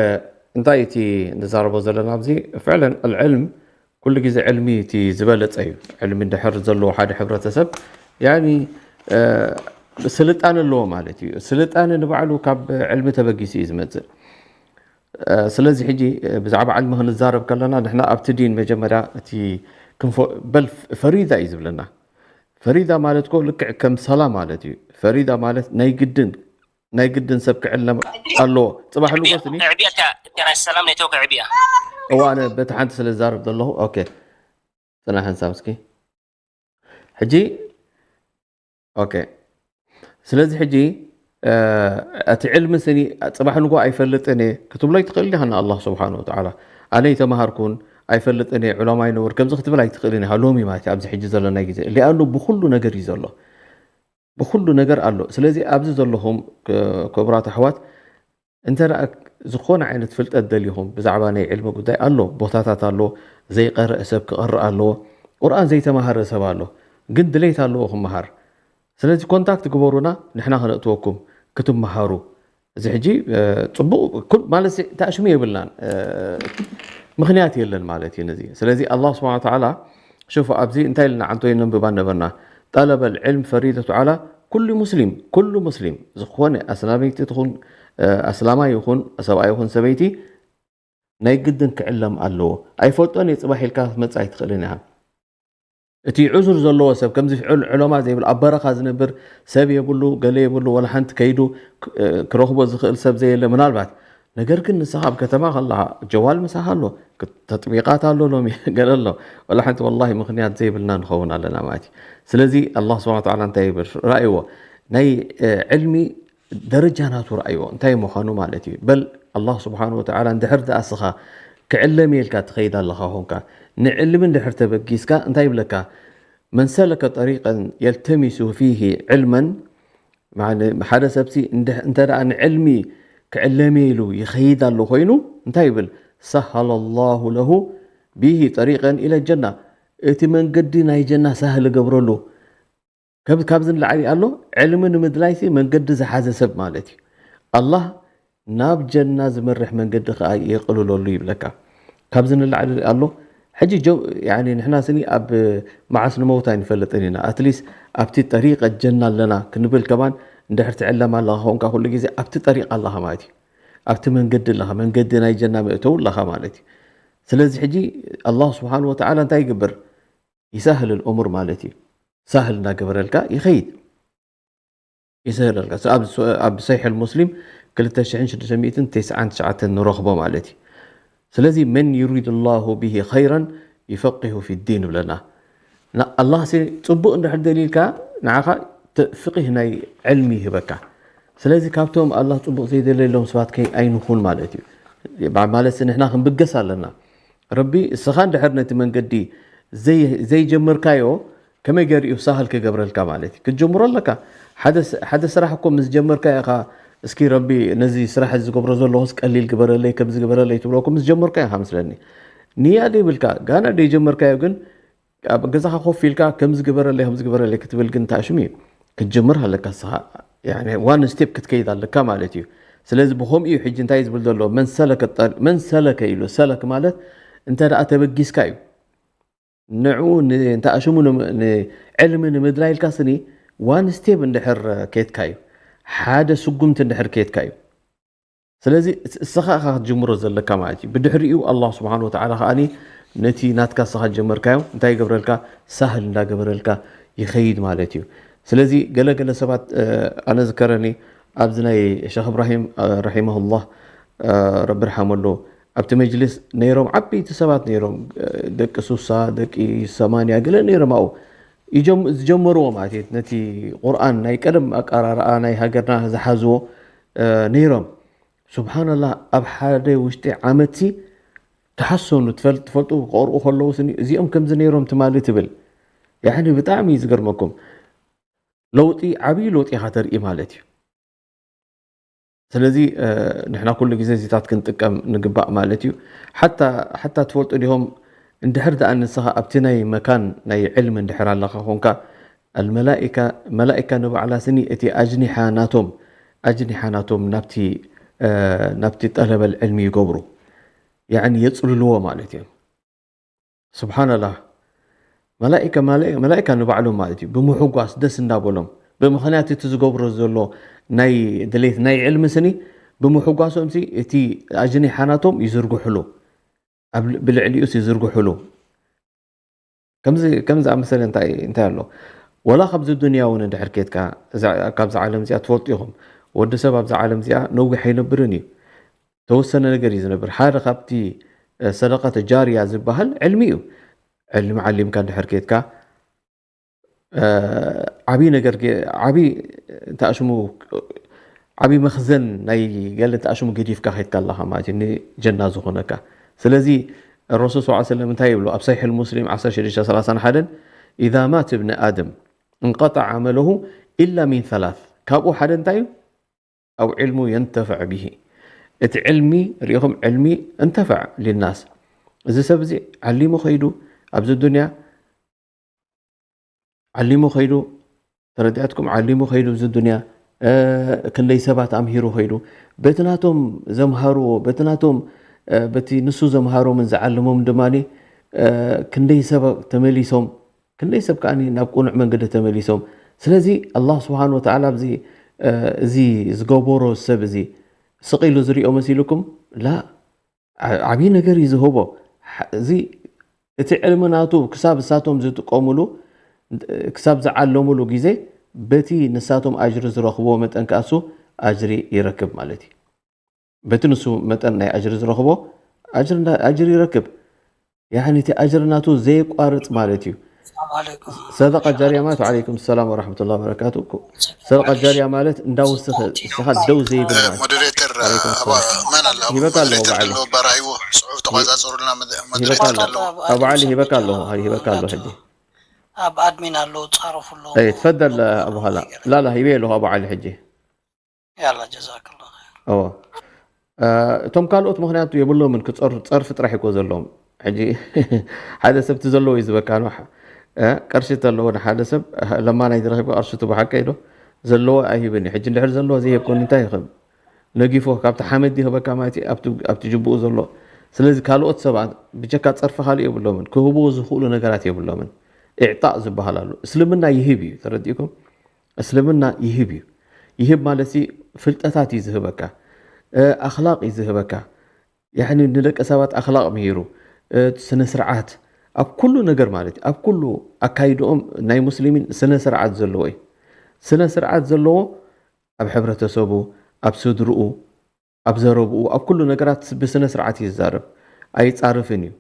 እንታይ እቲ ንዛረቦ ዘለና ኣብዚ? ፍዕለን፣ ኣልዕልም፣ ኩሉ ግዜ ዕልሚ እቲ ዝበለጸ እዩ። ዕልሚ እንድሕር ዘለዎ ሓደ ሕብረተሰብ፣ ያኒ፣ እ፣ ስልጣነ ኣለዎ ማለት እዩ። ስልጣነ ንባዕሉ ካብ ዕልሚ ተበጊሱ እዩ ዝመጽእ። እ፣ ስለዚ ሕጂ፣ እ፣ ብዛዕባ ዕልሚ ክንዛረብ ከለና፣ ንሕና ኣብቲ ዲን መጀመርያ እቲ ክንፎ-፣ በል ፈሪዳ እዩ ዝብለና። ፈሪዳ ማለት እኮ ልክዕ ከም ሰላ ማለት እዩ። ፈሪዳ ማለት ናይ ግድን፣ ናይ ግድን ሰብ ክዕለም ኣለዎ። ጽባሕ ዕብያ፣ ንጎስኒ። ዕብያ እታ፣ እታ ናይ ሰላም ኔትወርክ ዕብያ። እዋ፣ ኣነ በቲ ሓንቲ ስለ ዝዛረብ ዘለኹ፣ ኦኬ። ጽናሕ ሓንሳብ እስኪ። ሕጂ፣ ኦኬ። ስለዚ ሕጂ፣ እ፣ እቲ ዕልሚ ስኒ ጽባሕ ንጎ ኣይፈልጥን እየ ክትብሎ ኣይትኽእል ኢኻ ንኣላህ ስብሓን ወተዓላ። ኣነ ኣይተምሃርኩን፣ ኣይፈልጥን እየ፣ ዑለማ ኣይነብር፣ ከምዚ ክትብል ኣይትኽእልን ኢኻ ሎሚ ማለት እዩ፣ ኣብዚ ሕጂ ዘለናይ ግዜ። ሊኣኑ ብኹሉ ነገር እዩ ዘሎ። ብኹሉ ነገር ኣሎ። ስለዚ ኣብዚ ዘለኹም፣ ክ-፣ ክቡራት ኣሕዋት፣ እንተ ደኣ ዝኾነ ዓይነት ፍልጠት ደሊኹም፣ ብዛዕባ ናይ ዕልሚ ጉዳይ ኣሎ፣ ቦታታት ኣሎ፣ ዘይቀርእ ሰብ ክቐርእ ኣለዎ። ቁርኣን ዘይተማሃረ ሰብ ኣሎ፣ ግን ድሌት ኣለዎ ክመሃር። ስለዚ ኮንታክት ግበሩና፣ ንሕና ከነእትወኩም ክትመሃሩ። እዚ ሕጂ፣ እ፣ ጽቡቕ ኩል-፣ ማለት ሲ-፣ ተኣሽሙ የብልናን፣ እ፣ ምኽንያት የለን ማለት እዩ ነዚ። ስለዚ ኣላህ ስብሓነ ወተዓላ፣ ሹፍ፣ ኣብዚ እንታይ ኢልና ዓንቶ ነንብባ ነበርና? ጠለበል ዕልም ፈሪደቱ ዓላ ኩሉ ሙስሊም፣ ኩሉ ሙስሊም፣ ዝኾነ ኣስላመይቲ ትኹን፣ እ፣ ኣስላማይ ይኹን፣ ሰብኣይ ይኹን ሰበይቲ፣ ናይ ግድን ክዕለም ኣለዎ። ኣይፈልጦን እየ ጽባሕ ኢልካ ክትመጽእ ኣይትኽእልን ኢኻ። እቲ ዑዙር ዘለዎ ሰብ፣ ከምዚ ዕል-፣ ዕለማ ዘይብሉ፣ ኣብ በረኻ ዝነብር ሰብ የብሉ፣ ገለ የብሉ፣ ወላ ሓንቲ ከይዱ ክ-፣ እ፣ ክረኽቦ ዝኽእል ሰብ ዘየለ ምናልባት። ነገር ግን ንስኻ ኣብ ከተማ ከለኻ፣ ጀዋል ምሳኻ ኣሎ፣ ክ-፣ ተጥቢቓት ኣሎ ሎሚ፣ ገለ ኣሎ። ወላ ሓንቲ ወላሂ ምኽንያት ዘይብልና ንኸውን ኣለና ማለት እዩ። ስለዚ ኣላህ ስብሓነ ወተዓላ እንታይ ይብል? ረኣይዎ። ናይ፣ እ፣ ዕልሚ ደረጃ ናቱ ረኣይዎ፣ እንታይ ምዃኑ ማለት እዩ። በል ኣላህ ስብሓነ ወተዓላ እንድሕር ደኣ እስኻ ክዕለም እየ ኢልካ ትኸይድ ኣለኻ ኾንካ፣ ንዕልሚ እንድሕር ተበጊስካ እንታይ ይብለካ? መን ሰለከ ጠሪቀን የልተሚሱ ፊሂ ዕልመን፣ ማዕነ፣ ሓደ ሰብሲ እንድሕ-፣ እንተ ደኣ ንዕልሚ ክዕለም እየ ኢሉ ይኸይድ ኣሎ ኮይኑ፣ እንታይ ይብል? ሰሀለ ላሁ ለሁ ቢሂ ጠሪቀን ኢለ ጀና፣ እቲ መንገዲ ናይ ጀና ሳህል እገብረሉ። ከብ-፣ ካብዚ ንላዕሊ ኣሎ? ዕልሚ ንምድላይሲ መንገዲ ዝሓዘ ሰብ ማለት እዩ። ኣላህ ናብ ጀና ዝመርሕ መንገዲ ከኣ የቕልለሉ ይብለካ። ካብዚ ንላዕሊ ኣሎ? ሕጂ ጀው-፣ ያኒ ንሕና ስኒ ኣብ መዓስ ንመውት ኣይንፈልጥን ኢና። ኣትሊስት ኣብቲ ጠሪቀ ጀና ኣለና ክንብል ከማን እንድሕር ትዕለም ኣለኻ ኾንካ ኩሉ ግዜ ኣብቲ ጠሪቅ ኣለኻ ማለት እዩ። ኣብቲ መንገዲ ኣለኻ፣ መንገዲ ናይ ጀና መእተዊ ኣለኻ ማለት እዩ። ስለዚ ሕጂ ኣላህ ስብሓን ወተዓላ እንታይ ይግብር? ይሳህል እሙር ማለት እዩ። ሳህል እናገበረልካ ይኸይድ። ይስህለልካ። ስ-፣ ኣብ ስ-፣ ኣብ ሰሒሕ ሙስሊም ክልተ ሽሕን ሽዱሽተ ሚእትን ተስዓን ትሽዓተን ንረኽቦ ማለት እዩ። ስለዚ መን ዩሪድ ላሁ ቢሂ ኸይረን ይፈቂሁ ፊ ዲን ይብለና። ና-፣ ኣላህ ሲ ጽቡቕ እንድሕር ደሊልካ ንዓኻ ተ-፣ ፍቂህ ናይ ዕልሚ ይህበካ። ስለዚ ካብቶም ኣላህ ጽቡቕ ዘይደለየሎም ሰባት ከይ ኣይንኹን ማለት እዩ። ባ-፣ ማለት ንሕና ክንብገስ ኣለና። ረቢ እስኻ እንድሕር ነቲ መንገዲ ዘይ-፣ ዘይጀመርካዮ ከመይ ገይሩ እዩ ሳህል ክገብረልካ ማለት እዩ? ክትጀምሮ ኣለካ። ሓደ ስ-፣ ሓደ ስራሕ እኮ ምስ ጀመርካ ኢኻ፣ "እስኪ ረቢ ነዚ ስራሕ እዚ ዝገብሮ ዘለኹስ ቀሊል ግበረለይ፣ ከምዚ ግበረለይ" ትብሎ እኮ ምስ ጀመርካ ኢኻ መስለኒ። ንያ ደይብልካ፣ ጋና ደይጀመርካዮ ግን ኣብ ገዛኻ ኮፍ ኢልካ "ከምዚ ግበረለይ፣ ከምዚ ግበረለይ" ክትብል ግን ተኣሽሙ እዩ። ክትጅምር ኣለካ እስኻ። ያኒ ዋን ስቴፕ ክትከይድ ኣለካ ማለት እዩ። ስለዚ ብኸምኡ እዩ ሕጂ እንታይ ዝብል ዘሎ? መን ሰለከ ጠ-፣ መን ሰለከ ኢሉ፣ ሰለክ ማለት እንተ ደኣ ተበጊስካ እዩ። ንዕኡ ን-፣ እንተ ኣሽሙ ንም-፣ ንዕልሚ ንምድላይ ኢልካ ስኒ ዋን ስቴፕ እንድሕር ኬድካ እዩ። ሓደ ስጉምቲ እንድሕር ኬድካ እዩ። ስለዚ እስ-፣ እስኻ ኢኻ ክትጅምሮ ዘለካ ማለት እዩ። ብድሕሪኡ ኣላህ ስብሓን ወተዓላ ከኣኒ ነቲ ናትካ እስኻ ዝጀመርካዮ እንታይ ይገብረልካ? ሳህል እንዳገበረልካ ይኸይድ ማለት እዩ። ስለዚ ገለ ገለ ሰባት ኣነ ዝከረኒ ኣብዚ ናይ ሸኽ እብራሂም ረሒመሁላህ ረቢ ርሓመሉ ኣብቲ መጅልስ ነይሮም ዓበይቲ ሰባት ነይሮም ደቂ ሱሳ ደቂ ሰማንያ ገለ ነይሮም ኣብኡ ዝጀመርዎ ማለት እዩ። ነቲ ቁርኣን ናይ ቀደም ኣቃራርኣ ናይ ሃገርና ዝሓዝዎ ነይሮም። ሱብሓነላህ ኣብ ሓደ ውሽጢ ዓመትሲ ተሓሰኑ ትፈልጡ ክቐርኡ ከለዉ ስኒ እዚኦም ከምዚ ነይሮም ትማሊ ትብል ያኒ ብጣዕሚ እዩ ዝገርመኩም። ለውጢ ዓብዪ ለውጢ ኢኻ ተርኢ ማለት እዩ። ስለዚ ንሕና ኩሉ ግዜ እዚታት ክንጥቀም ንግባእ ማለት እዩ። ሓታ ትፈልጡ ዲኹም እንድሕር ደኣ ንስኻ ኣብቲ ናይ መካን ናይ ዕልሚ እንድሕር ኣለኻ ኮንካ ኣልመላኢካ መላኢካ ንባዕላ ስኒ እቲ ኣጅኒሓ ናቶም ኣጅኒሓ ናቶም ናብቲ ናብቲ ጠለበል ዕልሚ ይገብሩ ያኒ የፅልልዎ ማለት እዮም። ስብሓንላህ መላኢካ መላኢካ ንባዕሎም ማለት እዩ ብምሕጓስ ደስ እንዳበሎም ብምኽንያት እቲ ዝገብሮ ዘሎ ናይ ድሌት ናይ ዕልሚ ስኒ ብምሕጓሶም ሲ እቲ ኣጅኒሓ ናቶም ይዝርግሕሉ ብልዕሊኡስ ይዝርግሕሉ። ከምዚ ዝኣመሰለ እንታይ እንታይ ኣሎ? ወላ ካብዚ ዱንያ እውን እንድሕር ኬድካ ካብዚ ዓለም እዚኣ ትፈልጡ ኢኹም። ወዲ ሰብ ኣብዛ ዓለም እዚኣ ነዊሕ ኣይነብርን እዩ። ተወሰነ ነገር እዩ ዝነብር። ሓደ ካብቲ ሰደቃተ ጃርያ ዝበሃል ዕልሚ እዩ። ዕልሚ ዓሊምካ እንድሕር ኬድካ ዓብዪ ነገር ዓብዪ እንታይ ሽሙ ዓብዪ መኽዘን ናይ ገለ እንታይ ሽሙ ገዲፍካ ከይድካ ኣለኻ ማለት እዩ ንጀና ዝኾነካ። ስለዚ ረሱል ስ ሰለም እንታይ ይብሉ ኣብ ሰሒሕ ሙስሊም ዓሰርተ ሽዱሽተ ሰላሳን ሓደን إذا مات ابن آدم انقطع عمله إلا من ثلاث ካብኡ ሓደ እንታይ እዩ أو علم ينتفع به እቲ ዕልሚ ሪኢኹም ዕልሚ እንተፈዕ ሊናስ እዚ ሰብ እዚ ዓሊሙ ከይዱ ኣብዚ ዱንያ ዓሊሙ ከይዱ ተረዲኣትኩም ዓሊሙ ከይዱ ኣብዚ ዱንያ ክንደይ ሰባት ኣምሂሩ ከይዱ በቲ ናቶም ዘምሃርዎ በቲ ናቶም በቲ ንሱ ዘምሃሮምን ዝዓለሞም ድማ ክንደይ ሰብ ተመሊሶም ክንደይ ሰብ ከዓ ናብ ቁኑዕ መንገዲ ተመሊሶም ስለዚ ኣላህ ስብሓን ወተዓላ ኣብዚ እዚ ዝገበሮ ሰብ እዚ ስቕ ኢሉ ዝሪኦ መሲልኩም ላ ዓብዪ ነገር እዩ ዝህቦ። እዚ እቲ ዕልሚ ናቱ ክሳብ እሳቶም ዝጥቀሙሉ ክሳብ ዝዓለሙሉ ግዜ በቲ ንሳቶም ኣጅሪ ዝረኽብዎ መጠን ከኣሱ ኣጅሪ ይረክብ ማለት እዩ። በቲ ንሱ መጠን ናይ ኣጅሪ ዝረኽቦ ኣጅሪ ይረክብ። ያኒ እቲ ኣጅሪ ናቱ ዘየቋርፅ ማለት እዩ። ሰደቃ ጃርያ ማለት ወዓለይኩም ሰላም ወራሕመቱላ ወበረካቱ። ሰደቃ ጃርያ ማለት እንዳወሰኸ እስኻ ደው ዘይብል ማለት ሞዴሬተር ወዓለይኩም ኣባ ሰላም። መን ኣለ ኣባ ሂበካ ኣለኹ ሞዴሬተር በዓል ኣለዎ ኣባ ራእይዎ ስዑብ ተቋጻጽሩልና ሂበካ ኣለኹ። ኣቡ ዓሊ ሂበካ ኣለኹ ሂበካ ኣለኹ ሕጂ ኣብ ኣድሚን ኣለዉ ፃረፉ ኣለዉ እይ ትፈደል ኣቡ ሃላ ላላ ሂበ ኣለኹ ኣቡ ዓሊ ሕጂ ያላ ጀዛክላ ኸይር እዎ እቶም ካልኦት ምክንያቱ የብሎምን ክፀርፉ ፀርፊ ጥራሕ እኮ ዘለዎም ሕጂ ሓደ ሰብ እቲ ዘለዎ እዩ ዝበካ ነው ቅርሺ ተለዎ ንሓደ ሰብ ለማናይ ዝረኪብ ቅርሺ ትቡ ሓቀ ኢዶ ዘለዎ ኣይህብን እዩ ሕጂ እንድሕር ዘለዎ ዘይህብ ኮን እንታይ ይኽብ ነጊፎ ካብቲ ሓመድ ይህበካ ማለት ኣብቲ ጅብኡ ዘሎ ስለዚ ካልኦት ሰባት ብጀካ ፀርፊ ካልእ የብሎምን ክህብዎ ዝኽእሉ ነገራት የብሎምን ኢዕጣእ ዝበሃል ኣሎ እስልምና ይህብ እዩ ተረዲእኩም እስልምና ይህብ እዩ ይህብ ማለት ፍልጠታት እዩ ዝህበካ ኣክላቅ እዩ ዝህበካ ንደቂ ሰባት ኣክላቅ ምሂሩ ስነ ስርዓት ኣብ ኩሉ ነገር ማለት ኣብ ኩሉ ኣካይድኦም ናይ ሙስሊሚን ስነ ስርዓት ዘለዎ እዩ ስነ ስርዓት ዘለዎ ኣብ ሕብረተሰቡ ኣብ ስድርኡ ኣብ ዘረብኡ ኣብ ኩሉ ነገራት ብስነ ስርዓት እዩ ዝዛረብ ኣይፃርፍን እዩ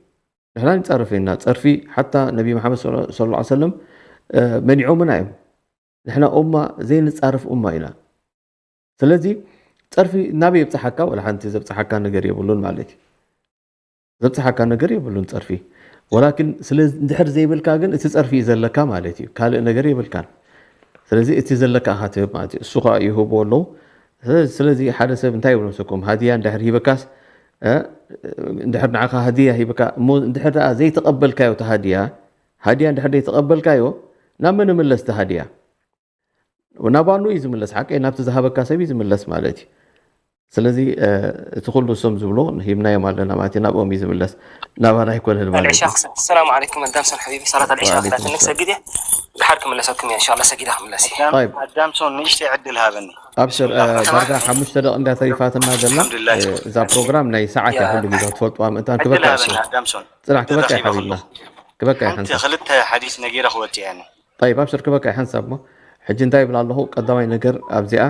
ንሕና ንፃርፍ ኢና ፀርፊ ሓታ ነቢ መሓመድ ስ ሰለም መኒዖምና እዮም ንሕና ኡማ ዘይንፃርፍ ኡማ ኢና ስለዚ ፀርፊ ናበይ የብፅሓካ ወላ ሓንቲ ዘብፅሓካ ነገር የብሉን ማለት እዩ ዘብፅሓካ ነገር የብሉን ፀርፊ ወላኪን እንድሕር ዘይብልካ ግን እቲ ፀርፊ እዩ ዘለካ ማለት እዩ ካልእ ነገር የብልካን ስለዚ እቲ ዘለካ ኢኻ ትህብ ማለት እዩ እሱ ከዓ ይህብዎ ኣለዉ ስለዚ ሓደ ሰብ እንታይ ይብሎ ሰኩም ሃድያ እንድሕር ሂበካስ እንድሕር ንዓኻ ሃድያ ሂበካ እሞ እንድሕር ደኣ ዘይተቐበልካዮ እቲ ሃድያ ሃድያ እንድሕር ዘይተቐበልካዮ ናብ መን ይምለስ እቲ ሃድያ ናባኑ እዩ ዝምለስ ሓቀይ ናብቲ ዝሃበካ ሰብ እዩ ዝምለስ ማለት እዩ ስለዚ እቲ ኩሉ እሶም ዝብሎ ሂብናዮም ኣለና ማለት ናብኦም እዩ ዝምለስ ናባና ኣይኮነን ማለት እዩ السلام عليكم الدامسون حبيبي صلاة العشاء خلاتنك سجدي ድሓር ክምለሰኩም እየ እንሻላ ሰጊዳ ክምለስ እየ طيب ኣዳምሶን ንእሽተይ ዕድል ሃበኒ ኣብሽር ዳርጋ ሓሙሽተ ደቂ እንዳ ተሪፋትና ዘላ الحمد لله እዛ ፕሮግራም ናይ ሰዓት እያ ኩሉ ግዜ ክትፈልጥዋ ምእንታን ዕድል ክበካ ሃበኒ ኣዳምሶን ፅናሕ ክበካ እዩ ተረኺበ ሓቢብና ከለኹ ክበካ እዩ ሓንቲ ሓንሳ ክልተ ሓዲስ ነጊረ ክወፅእ እየ ጠይብ፣ ኣብሽር ክበካ ሓንሳብ እሞ። ሕጂ እንታይ ይብል ኣለኹ? ቀዳማይ ነገር ኣብዚኣ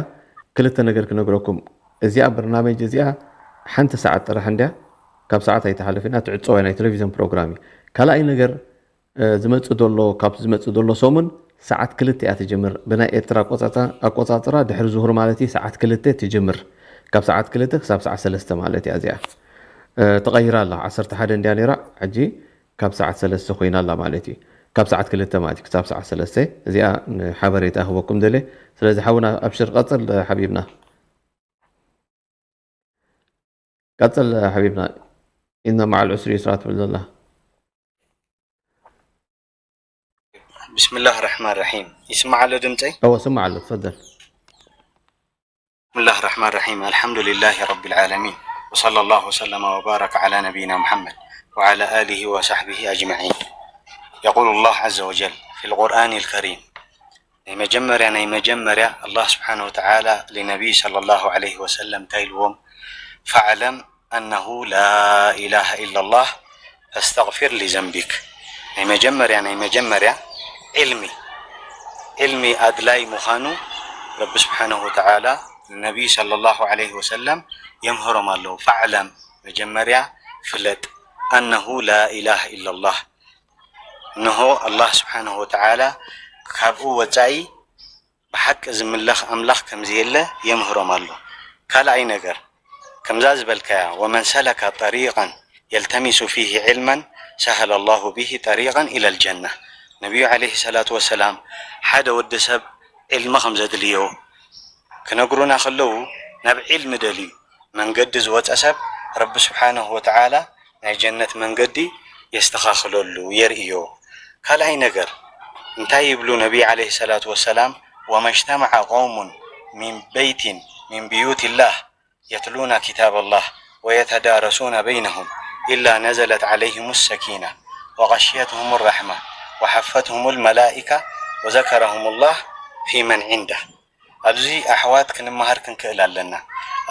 ክልተ ነገር ክነግረኩም። እዚኣ በርናመጅ እዚኣ ሓንቲ ሰዓት ጥራሕ እንድያ፣ ካብ ሰዓት ኣይተሓልፍና፣ ትዕጸወ ናይ ቴሌቪዝን ፕሮግራም እዩ። ካልኣይ ነገር፣ እ፣ ዝመጽእ ዘሎ፣ ካብ ዝመጽእ ዘሎ ሰሙን ሰዓት ክልተ እያ ትጅምር። ብናይ ኤርትራ ኣቆጻጻ-፣ ኣቆጻጽራ ድሕሪ ዙሁር ማለት እዩ፣ ሰዓት ክልተ ትጅምር። ካብ ሰዓት ክልተ ክሳብ ሰዓት ሰለስተ ማለት እያ እዚኣ። እ፣ ተቐይራ ኣላ። ዓሰርተ ሓደ እንድያ ነይራ፣ ሕጂ ካብ ሰዓት ሰለስተ ኮይና ኣላ ማለት እዩ። ካብ ሰዓት ክልተ ማለት እዩ ክሳብ ሰዓት ሰለስተ። እዚኣ ንሓበሬታ ክህበኩም ደልየ። ስለዚ ሓውና ኣብሽር ቀጽል ሓቢብና። ቀጽል ሓቢብና። إن مع العسر يسرا ትብል ዘላ። بسم الله الرحمن الرحيم. ይስማዕ ኣሎ ድምፀይ? እወ፣ ስማዕ ኣሎ፣ ትፈደል። بسم الله الرحمن الرحيم. الحمد لله رب العالمين. وصلى الله وسلم وبارك على نبينا محمد وعلى آله وصحبه أجمعين. يقول الله عز وجل في القرآن الكريم، ናይ መጀመርያ፣ ናይ መጀመርያ፣ الله سبحانه وتعالى لنبي صلى الله عليه وسلم እንታይ ኢልዎም? فاعلم أنه لا إله إلا الله فاستغفر لذنبك. ናይ መጀመርያ፣ ናይ መጀመርያ ዕልሚ፣ ዕልሚ ኣድላይ ምዃኑ ረቢ ስብሓነሁ ወተዓላ ንነቢይ ሰለላሁ ዐለይሂ ወሰለም የምህሮም ኣለዉ። فاعلم፣ መጀመርያ ፍለጥ፣ أنه لا إله إلا الله፣ እንሆ ኣላህ ስብሓነሁ ወተዓላ ካብኡ ወጻኢ ብሓቂ ዝምለኽ ኣምላኽ ከምዘየለ የምህሮም ኣሎ። ካልኣይ ነገር፣ ከምዛ ዝበልካያ፣ ومن سلك طريقا يلتمس فيه علما سهل الله به طريقا إلى الجنة። ነቢዩ ዐለይሂ ሰላቱ ወሰላም ሓደ ወዲ ሰብ ዕልሚ ከም ዘድልዮ ክነግሩና ከለዉ፣ ናብ ዕልሚ ደልዩ መንገዲ ዝወፀ ሰብ ረቢ ስብሓነሁ ወተዓላ ናይ ጀነት መንገዲ የስተኻኽለሉ፣ የርእዮ። ካልኣይ ነገር እንታይ ይብሉ ነቢ ዐለይሂ ሰላቱ ወሰላም? وما اجتمع قوم من بيت من بيوت الله يتلون كتاب الله ويتدارسون بينهم إلا نزلت عليهم السكينة وغشيتهم الرحمة وحفتهم الملائكة وذكرهم الله فيمن عنده. ኣብዚ ኣሕዋት ክንመሃር ክንክእል ኣለና።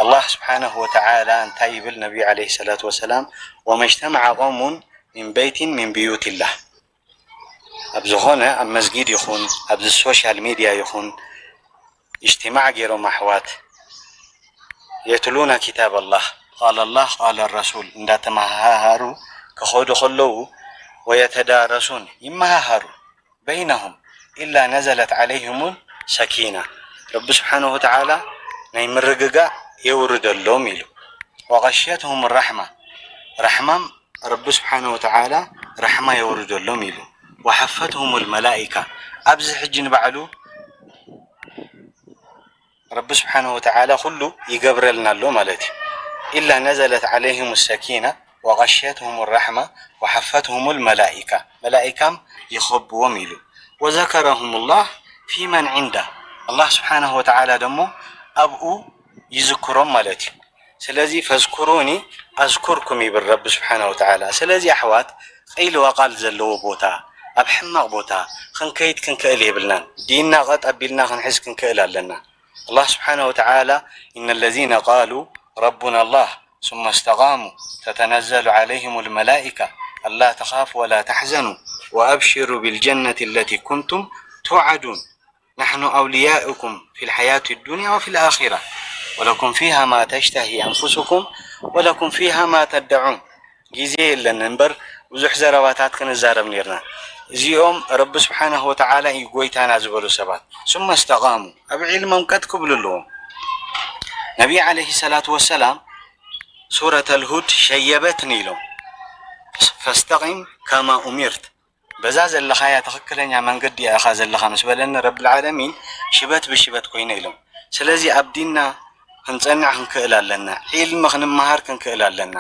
ኣላህ ስብሓነሁ ወተዓላ እንታይ ይብል? ነቢዩ ዐለይሂ ሰላቱ ወሰላም፣ وما اجتمع قوم من بيت من بيوت الله፣ ኣብ ዝኾነ፣ ኣብ መስጊድ ይኹን ኣብዚ ሶሻል ሚድያ ይኹን እጅትማዕ ገይሮም ኣሕዋት፣ يتلون كتاب الله قال الله قال الرسول እንዳተመሃሃሩ ክኸዱ ከለዉ፣ ويتدارسون ይመሃሃሩ፣ بينهم إلا نزلت عليهم السكينة ረቢ ስብሓነሁ ወተዓላ ናይ ምርግጋእ የውርደሎም ኢሉ። وغشيتهم الرحمة ራሕማም ረቢ ስብሓነሁ ወተዓላ ራሕማ የውርደሎም ኢሉ። وحفتهم الملائكة ኣብዚ ሕጂ ንባዕሉ ረቢ ስብሓነሁ ወተዓላ ኩሉ ይገብረልና ኣሎ ማለት እዩ። إلا نزلت عليهم السكينة وغشيتهم الرحمة وحفتهم الملائكة መላኢካም ይኸብዎም ኢሉ። وذكرهم الله فيمن عنده ኣላህ ስብሓነሁ ወተዓላ ደሞ ኣብኡ ይዝክሮም ማለት እዩ። ስለዚ فاذكروني أذكركم ይብል ረቢ ስብሓነሁ ወተዓላ። ስለዚ ኣሕዋት ቂል ወቃል ዘለዎ ቦታ፣ ኣብ ሕማቕ ቦታ ክንከይድ ክንክእል የብልናን። ዲንና ቀጥ ኣቢልና ክንሕዝ ክንክእል ኣለና። ኣላህ ስብሓነሁ ወተዓላ إن الذين قالوا ربنا الله ثم استقاموا تتنزل عليهم الملائكة ألا تخافوا ولا تحزنوا وأبشروا بالجنة التي كنتم توعدون نحن أولياؤكم في الحياة الدنيا وفي الآخرة ولكم فيها ما تشتهي أنفسكم ولكم فيها ما تدعون። ግዜ የለን እምበር ብዙሕ ዘረባታት ክንዛረብ ነርና። እዚኦም ረቢ ስብሓነሁ ወተዓላ እዩ ጎይታና ዝበሉ ሰባት ثم استقاموا ኣብ ዕልሞም ቀጥ ክብሉ ኣለዎም። ነቢይ ዐለይሂ ሰላቱ ወሰላም ሱረት ኣልሁድ ሸየበትኒ ኢሎም فاستقم كما أمرت በዛ ዘለኻያ ትኽክለኛ መንገዲ ኢኻ ዘለኻ ምስ በለኒ ረብል ዓለሚን ሽበት ብሽበት ኮይነ ኢሎም። ስለዚ ኣብ ዲንና ክንጸንዕ ክንክእል ኣለና። ዒልሚ ክንመሃር ክንክእል ኣለና።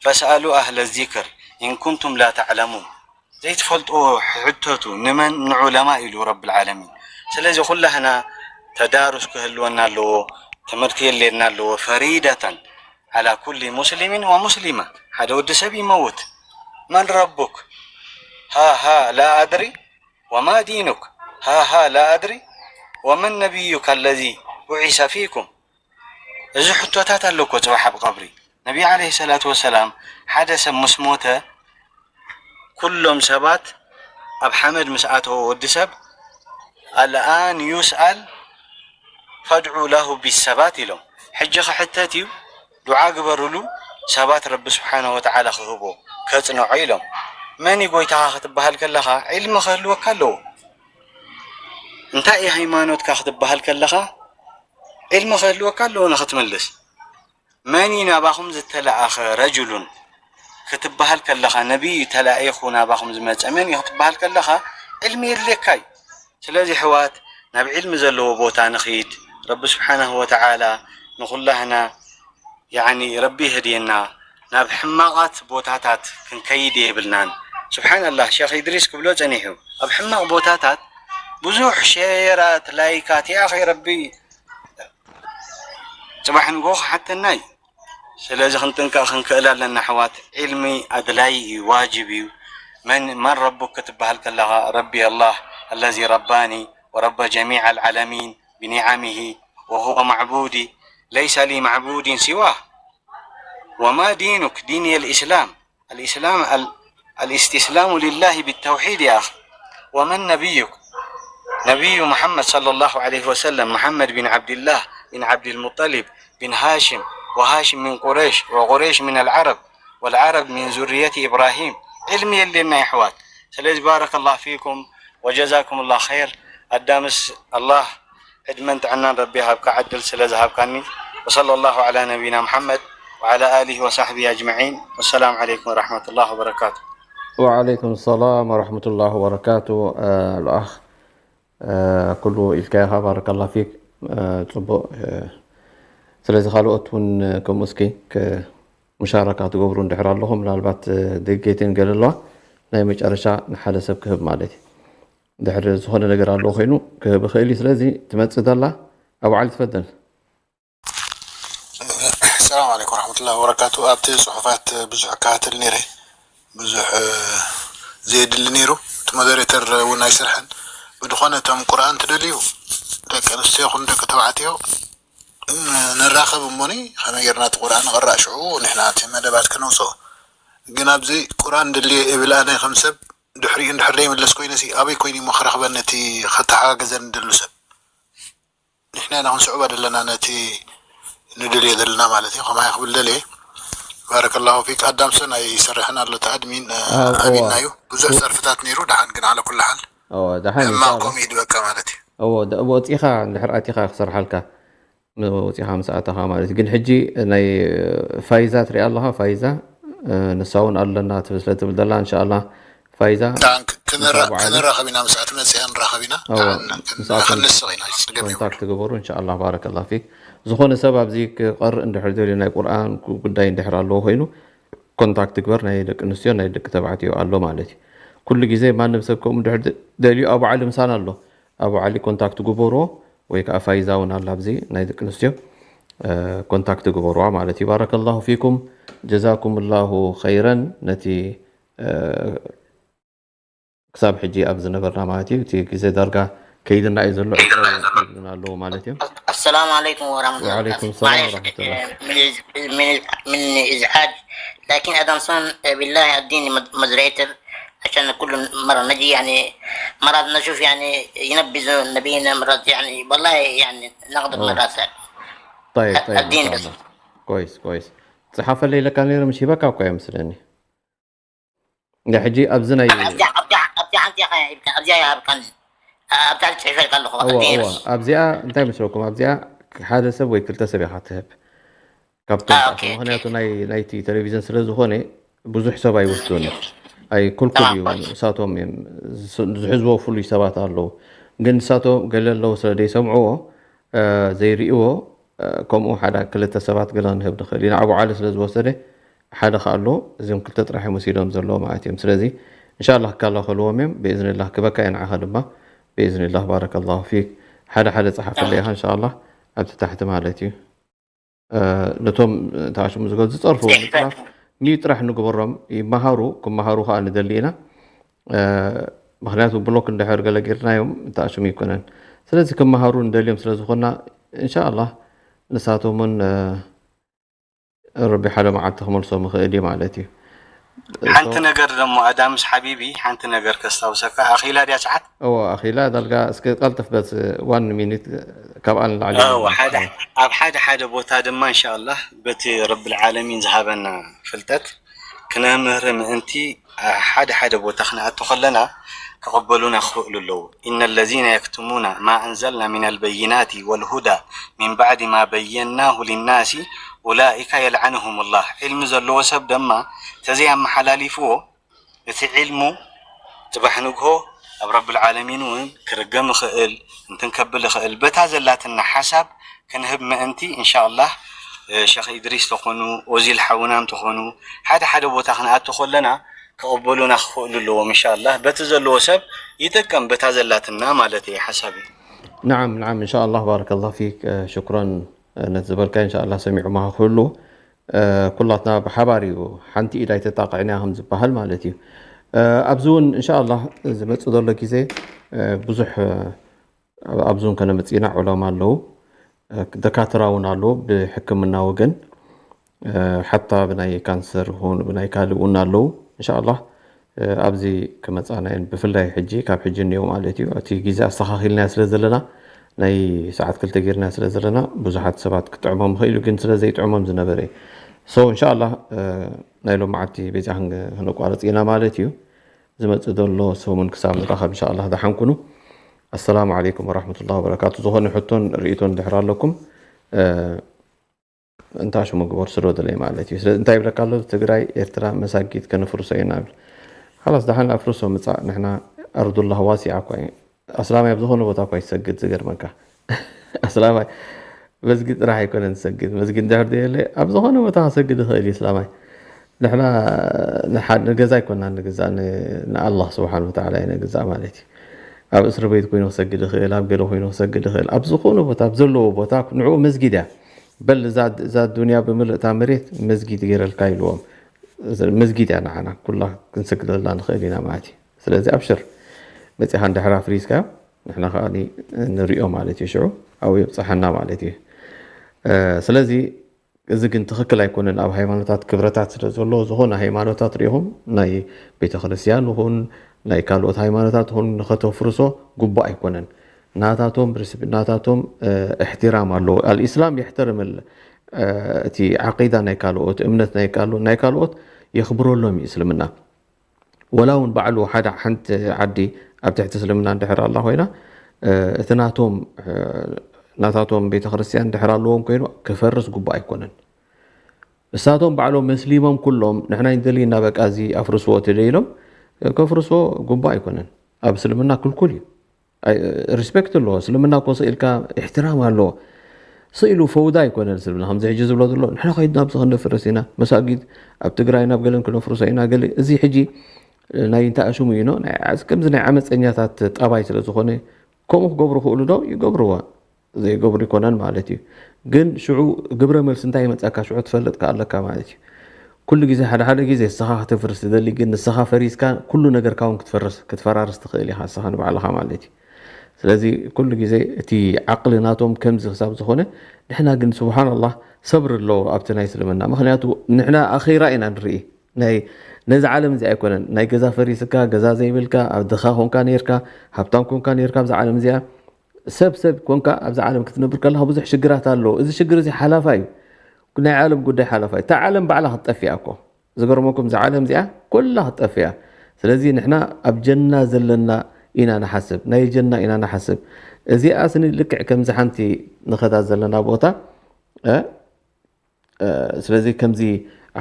فاسألوا أهل الذكر إن كنتم لا تعلمون ዘይትፈልጥዎ ሕተቱ ንመን ንዑለማ ኢሉ ረብል ዓለሚን። ስለዚ ኩላህና ተዳሩስ ክህልወና ኣለዎ። ትምህርቲ የድልየና ኣለዎ ፈሪደተን على كل مسلم ومسلمة ሓደ ወዲ ሰብ ይመውት من ربك ها ها لا أدري وما دينك ها ها لا أدري ومن نبيك الذي بعث فيكم እዚ ሕቶታት ኣሎ እኮ ጽባሕ ኣብ ቀብሪ ነቢ عليه الصلاة والسلام ሓደ ሰብ ምስ ሞተ ኩሎም ሰባት ኣብ ሓመድ ምስ ኣተዎ ወዲ ሰብ الآن يسأل فادعوا له بالثبات ኢሎም። ሕጂ ክሕተት እዩ፣ ዱዓ ግበርሉ፣ ሰባት ረቢ ስብሓነሁ ወተዓላ ክህቦ፣ ከጽንዖ ኢሎም። መን እዩ ጎይታኻ ክትበሃል ከለኻ ዒልሚ ክህልወካ ኣለዎ። እንታይ እዩ ሃይማኖትካ ክትበሃል ከለኻ ዒልሚ ክህልወካ ኣለዎ ንኽትምልስ። መን እዩ ናባኹም ዝተለኣኸ ረጅሉን ክትበሃል ከለኻ፣ ነቢይ እዩ ተላኢኹ ናባኹም ዝመጸ መን እዩ ክትበሃል ከለኻ፣ ዕልሚ የድልየካ እዩ። ስለዚ ኣሕዋት፣ ናብ ዕልሚ ዘለዎ ቦታ ንኺድ። ረቢ ስብሓነሁ ወተዓላ ንኹላህና፣ ያዕኒ፣ ረቢ ይህድየና፣ ናብ ሕማቓት ቦታታት ክንከይድ የብልናን። ስብሓንላህ፣ ሸኽ ኢድሪስ ክብሎ ጸኒሑ፣ ኣብ ሕማቕ ቦታታት ብዙሕ ሸራት፣ ላይካት፣ ያኺ፣ ረቢ ጽባሕ ንግሆ ክሓተና እዩ። ስለዚ ክንጥንቀቕ ክንክእል ኣለና ኣሕዋት። ዒልሚ ኣድላይ እዩ፣ ዋጅብ እዩ። መን፣ መን ረቡክ ክትበሃል ከለኻ፣ ረቢ ኣላህ፣ الذي رباني ورب جميع العالمين بنعمه وهو معبودي ليس لي معبود سواه. وما دينك؟ ديني الإسلام. الإسلام ال-، الاستسلام لله بالتوحيد يا أخي. ومن نبيك؟ نبي محمد صلى الله عليه وسلم، محمد بن عبد الله بن عبد المطلب بن هاشم، وهاشم من قريش، وقريش من العرب، والعرب من ذرية إبراهيم. علم የለና ኣሕዋት። ስለዚ بارك الله فيكم وجزاكم الله خير. ኣዳምስ ኣላህ ዕድመን ጥዕናን ረቢ ይሃብካ፣ ዕድል ስለ ዝሃብካኒ። وصلى الله على نبينا محمد وعلى آله وصحبه أجمعين. والسلام عليكم ورحمة الله وبركاته. وعليكم السلام ورحمة الله وبركاته. الأخ ኩሉ ኢልካዮ ኢኻ፣ ባረከላ ፊክ። ጽቡቕ። ስለዚ ካልኦት እውን ከምኡ እስኪ ሙሻረካ ትገብሩ እንድሕር ኣለኹም፣ ምናልባት ደገይትን ገለ ኣለዋ፣ ናይ መጨረሻ ንሓደ ሰብ ክህብ ማለት እዩ። ድሕሪ ዝኾነ ነገር ኣለዎ ኮይኑ ክህብ ይኽእል እዩ። ስለዚ ትመጽእ ዘላ ኣብ ዓሊ ትፈደል። ሰላም ዓለይኩም ወረሕመቱላሂ ወበረካቱ። ኣብቲ ፅሑፋት ብዙሕ እከታተል ነይረ፣ ብዙሕ ዘየድሊ ነይሩ። እቲ ሞደሬተር እውን ኣይሰርሐን። ብድኾነ እቶም ቁርኣን ትደልዩ ደቂ ኣንስትዮ ይኹን ደቂ ተባዕትዮ ንራኸብ እሞኒ ከመይ ጌርና እቲ ቁርኣን ንቕራእ ሽዑ ንሕና እቲ መደባት ከነውፅኦ። ግን ኣብዚ ቁርኣን ደልየ እብል ኣነ ከም ሰብ ድሕሪኡ እንድሕር ዘይምለስ ኮይነ ሲ ኣበይ ኮይኑ እሞ ክረኽበኒ እቲ ከተሓጋገዘኒ ደሉ ሰብ? ንሕና ኢና ክንስዕቦ ዘለና ነቲ ንደልዮ ዘለና ማለት እዩ። ከማይ ክብል ደልየ። ባረከላሁ ፊክ። ኣዳምሶን ኣይሰርሕን ኣሎ እቲ ኣድሚን፣ ኣቢና እዩ። ብዙሕ ጸርፍታት ነይሩ፣ ደሓን ግን ዓለ ኩሉ ሓል እወ፣ ደሓን እዩ፣ ሕማቕ ኢንሻኣላህ። ከምኡ ይድበካ ማለት እዩ። እወ፣ ደ-፣ ወፂኻ እንድሕር ኣቲኻ ክሰርሓልካ፣ ወፂኻ ምስ ኣተኻ ማለት እዩ። ግን ሕጂ ናይ ፋይዛ ትሪኣ ኣለኻ፣ ፋይዛ፣ እ፣ ንሳ እውን ኣለና ትብል፣ ስለ ትብል ዘላ፣ እንሻኣላህ ፋይዛ፣ ዳን ክ-፣ ክንራ-፣ ክንራኸብ ኢና፣ ምስኣ ትመፅእ እያ ንራኸብ ኢና። እወ፣ ዳን ክ-፣ ምስኣ ኮን-፣ ክንስቕ ኢና፣ ፀገም የብሉን። ኮንታክት ግበሩ፣ እንሻኣላህ፣ ባረከላህ ፊክ። ዝኾነ ሰብ ኣብዚ ክቐርእ እንድሕር ደልዩ፣ ናይ ቁርኣን ጉ-፣ ጉዳይ እንድሕር ኣለዎ ኮይኑ፣ ኮንታክት ግበር፣ ናይ ደቂ ኣንስትዮ፣ ናይ ደቂ ተባዕትዮ ኣሎ ማለት እዩ። ኩሉ ግዜ ማንም ሰብ ከምኡ እንድሕር ደ-፣ ደልዩ፣ ኣቡ ዓሊ ምሳና ኣሎ። ኣቡ ዓሊ ኮንታክት ግበርዎ፣ ወይ ከዓ ፋይዛ እውን ኣላ ኣብዚ ናይ ደቂ ኣንስትዮ፣ እ፣ ኮንታክት ግበርዋ ማለት እዩ። ባረከላሁ ፊኩም፣ ጀዛኩምላሁ ኸይረን። ነቲ፣ እ፣ ክሳብ ሕጂ ኣብ ዝነበርና ማለት እዩ፣ እቲ ግዜ ዳርጋ ከይድና እዩ ዘሎ፣ ዕፅው ይብሉና ኣለዉ ማለት እዮም። السلام عليكم ورحمة الله وعليكم وبركاته. السلام معلش، ورحمة الله. آه، من إز-، من إز-، من إزعاج، لكن أدمسون، آه، بالله أديني مد-، مودريتر عشان كل مرة نجي، يعني، مرات نشوف، يعني، ينبذوا نبينا، مرات، يعني، والله، يعني، نغضب أوه. مرات. طيب، طيب، إن الدين شاء بس. الله. كويس، كويس. ጸሓፈለይ ኢለካ ነይረ፣ ምሽ ሂበካ እኮ እየ መስለኒ። እንዳ ሕጂ ኣብዚ ናይ ኣብዚኣ፣ ኣብዚኣ፣ ኣብዚኣ ሓንቲ ኢኻ ሂብካ፣ ኣብዚኣ ይሃብካኒ። ኣብታ ጽሒፈልካ ኣለኹ፣ እወ፣ ኣብዚኣ እወ። ይርስ። ኣብዚኣ እንታይ መስለኩም? ኣብዚኣ ሓደ ሰብ ወይ ክልተ ሰብ ኢኻ ትህብ። ካብቶም አ፣ ጻዕቶም። ኦኬ፣ ኦኬ። ምኽንያቱ ናይ፣ ናይቲ ቴሌቪዥን ስለ ዝኾነ ብዙሕ ሰብ ኣይወስዶን እዩ። ኣይ፣ ክልኩል ተማም፣ እዩ። ኦኬ። ንሳቶም እዮም ዝ-፣ ዝሕዝዎ ፍሉይ ሰባት ኣለዉ። ግን ንሳቶም ገለ ኣለዉ ስለ ዘይሰምዕዎ፣ እ፣ ዘይርእይዎ፣ እ፣ ከምኡ ሓደ ክልተ ሰባት ገለ ክንህብ ንኽእል ኢና። ኣቡ ዓሊ ስለ ዝወሰደ ሓደ ከኣ ኣሎ። እዚኦም ክልተ ጥራሕ እዮም ወሲዶም ዘለዉ ማለት እዮም። ስለዚ እንሻላህ ክከላኸልዎም እዮም። ብኢዝኒላህ ክበካ እየ ንዓኻ ድማ። ብኢዝኒላህ ባረከላሁ ፊክ። ሓደ ሓደ ጸሓፈለይ ኢኻ እንሻላህ ኣብቲ ታሕቲ ማለት እዩ። እ፣ ነቶም ተኣሽሙ ዝገ-፣ ዝጸርፉ ምጽራፍ ሚዩት ጥራሕ ንግበሮም፣ ይመሃሩ፣ ክመሃሩ ከኣ ንደሊ ኢና። እ፣ ምኽንያቱ ብሎክ እንድሕር ገለ ጌርናዮም ተኣሽሙ ይኮነን። ስለዚ ክመሃሩ ንደልዮም ስለ ዝኾንና፣ እንሻኣላህ ንሳቶም እውን፣ እ፣ ረቢ ሓደ መዓልቲ ክመልሶም ይኽእል እዩ ማለት እዩ። ሓንቲ ነገር ደሞ ኣዳምስ ሓቢቢ፣ ሓንቲ ነገር ከስታውሰካ። ኣኺላ ድያ ሰዓት? እዎ ኣኺላ ዳልጋ እስኪ ቀልጥፍ በስ ዋን ሚኒት ካብኣ ንላዕሊ እዎ፣ ሓደ ኣብ ሓደ ሓደ ቦታ ድማ እንሻኣላህ በቲ ረብል ዓለሚን ዝሃበና ፍልጠት ክነምህር ምእንቲ ሓደ ሓደ ቦታ ክንኣቱ ከለና ክቕበሉና ክኽእሉ ኣለዉ። إن الذين يكتمون ما أنزلنا من البينات والهدى من بعد ما بيناه للناس أولئك يلعنهم الله። ዒልሚ ዘለዎ ሰብ ድማ ተዘይ ኣመሓላሊፍዎ እቲ ዒልሙ ጽባሕ ንግሆ ኣብ ረብል ዓለሚን እውን ክርገም ይኽእል፣ እንትን ከብል ይኽእል። በታ ዘላትና ሓሳብ ክንህብ ምእንቲ እንሻኣላህ ሸኽ ኢድሪስ ተኾኑ፣ ኦዚል ሓውናም ተኾኑ፣ ሓደ ሓደ ቦታ ክንኣቱ ከለና ክቕበሉና ክኽእሉ ኣለዎም። እንሻኣላህ በቲ ዘለዎ ሰብ ይጥቀም በታ ዘላትና ማለት እየ ሓሳብ እዩ። نعم نعم إن شاء الله بارك الله فيك شكرا ነቲ ዝበልካ إن شاء الله ሰሚዑማ ክህሉ ኩላትና ብሓባር እዩ ሓንቲ ኢድ ኣይተጣቕዕን እያ ከም ዝበሃል ማለት እዩ ኣብዚ እውን إن شاء الله ዝመፅእ ዘሎ ግዜ ብዙሕ ኣብዚ እውን ከነምፅእ ኢና ዑለማ ኣለዉ ደካትራ እውን ኣለዉ ብሕክምና ወገን ሓታ ብናይ ካንሰር ይኹን ብናይ ካልእ እውን ኣለዉ إن شاء الله ኣብዚ ክመፃና እየን ብፍላይ ሕጂ ካብ ሕጂ እኒኦ ማለት እዩ እቲ ግዜ ኣስተኻኺልናዮ ስለ ዘለና ናይ ሰዓት ክልተ ጌርና ስለ ዘለና ብዙሓት ሰባት ክጥዕሞም ይኽእል እዩ ግን ስለ ዘይጥዕሞም ዝነበረ እዩ so إن شاء الله ናይ ሎም መዓልቲ በዚኣ ክንቋረፅ ኢና ማለት እዩ ዝመፅእ ዘሎ ሰሙን ክሳብ ንራኸብ إن شاء الله ደሓንኩኑ السلام عليكم ورحمة الله وبركاته ዝኾነ ሕቶን ርእቶን ድሕር ኣለኩም እንታ ሽሙ ግበር ስዶ ደለይ ማለት እዩ ስለዚ እንታይ ይብለካ ኣሎ ትግራይ ኤርትራ መሳጊድ ከነፍርሶ ኢና ብል خلاص ደሓን ኣፍርሶ ምፃእ ንሕና ኣርዱላህ ዋሲዓ እኳ እዩ ኣስላማይ ኣብ ዝኾነ ቦታ እኳ ይሰግድ ዝገርመካ ኣስላማይ መስጊድ ጥራሕ ኣይኮነን ዝሰግድ መስጊድ እንድሕር ዘየለ ኣብ ዝኾነ ቦታ ክሰግድ ይኽእል እዩ እስላማይ ንሕና ንገዛ ኣይኮና ንግዛእ ንኣላህ ስብሓን ወተዓላ እዩ ነግዛእ ማለት እዩ ኣብ እስር ቤት ኮይኑ ክሰግድ ይኽእል ኣብ ገለ ኮይኑ ክሰግድ ይኽእል ኣብ ዝኾነ ቦታ ኣብ ዘለዎ ቦታ ንዕኡ መስጊድ እያ በል እዛ ዱንያ ብምልእታ መሬት መስጊድ ገይረልካ ኢልዎም መስጊድ እያ ንዓና ኩላ ክንሰግደላ ንኽእል ኢና ማለት እዩ ስለዚ ኣብሽር መፂኻ እንድሕር ኣፍሪስካ ንሕና ከዓ ንሪኦ ማለት እዩ ሽዑ ኣብኡ የብፅሓና ማለት እዩ ስለዚ እዚ ግን ትኽክል ኣይኮነን ኣብ ሃይማኖታት ክብረታት ስለ ዘሎ ዝኾነ ሃይማኖታት ሪኢኹም ናይ ቤተክርስትያን ይኹን ናይ ካልኦት ሃይማኖታት ይኹን ንኸተፍርሶ ግቡእ ኣይኮነን ናታቶም ናታቶም እሕትራም ኣለዎ الإسلام يحترم እቲ ዓቂዳ ናይ ካልኦት እምነት ናይ ካልኦት የኽብረሎም እዩ እስልምና ወላ እውን ባዕሉ ሓደ ሓንቲ ዓዲ ኣብ ትሕቲ እስልምና እንድሕር ኣላ ኮይና እቲ ናቶም ናታቶም ቤተክርስትያን እንድሕር ኣለዎም ኮይኑ ክፈርስ ጉባእ ኣይኮነን እሳቶም ባዕሎም መስሊሞም ኩሎም ንሕና ይንደሊ እና በቃ እዚ ኣፍርስዎ ትደ ኢሎም ከፍርስዎ ጉባእ ኣይኮነን ኣብ እስልምና ክልኩል እዩ ሪስፔክት ኣለዎ እስልምና እኮ ስኢልካ እሕትራም ኣለዎ ስኢሉ ፈውዳ ኣይኮነን እስልምና ከምዚ ሕጂ ዝብሎ ዘሎ ንሕና ከይድና ኣብዚ ከነፍርስ ኢና መሳጊድ ኣብ ትግራይ ናብ ገለን ክነፍርሶ ኢና ገለ እዚ ሕጂ ናይ እንተኣሽሙ እዩ ከምዚ ናይ ዓመፀኛታት ጠባይ ስለ ዝኾነ ከምኡ ክገብሩ ክእሉ ዶ ይገብርዎ ዘይገብሩ ይኮነን ማለት እዩ ግን ሽዑ ግብረ መልሲ እንታይ ይመፀካ ሽዑ ትፈልጥ ከኣለካ ማለት እዩ ኩሉ ግዜ ሓደ ሓደ ግዜ ንስኻ ክትፍርስ ትደሊ ግን ንስኻ ፈሪስካ ኩሉ ነገርካ እውን ክትፈርስ ክትፈራርስ ትኽእል ኢኻ ንስኻ ንባዕልኻ ማለት እዩ ስለዚ ኩሉ ግዜ እቲ ዓቕሊ ናቶም ከምዚ ክሳብ ዝኾነ ንሕና ግን ስብሓን ኣላህ ሰብሪ ኣለዎ ኣብቲ ናይ እስልምና ምክንያቱ ንሕና ኣኼራ ኢና ንርኢ ናይ ነዚ ዓለም እዚ ኣይኮነን ናይ ገዛ ፈሪስካ ገዛ ዘይብልካ ኣብ ድኻ ኮንካ ነርካ ሃብታም ኮንካ ነርካ ኣብዛ ዓለም እዚኣ ሰብ ሰብ ኮንካ ኣብዛ ዓለም ክትነብር ከለካ ብዙሕ ሽግራት ኣለዎ እዚ ሽግር እዚ ሓላፋ እዩ ናይ ዓለም ጉዳይ ሓላፋ እዩ እታ ዓለም ባዕላ ክትጠፊኣ እኮ ዝገርመኩም እዛ ዓለም እዚኣ ኩላ ክትጠፍያ ስለዚ ንሕና ኣብ ጀና ዘለና ኢና ንሓስብ ናይ ጀና ኢና ንሓስብ እዚኣ ስኒ ልክዕ ከምዚ ሓንቲ ንኸዳ ዘለና ቦታ ስለዚ ከምዚ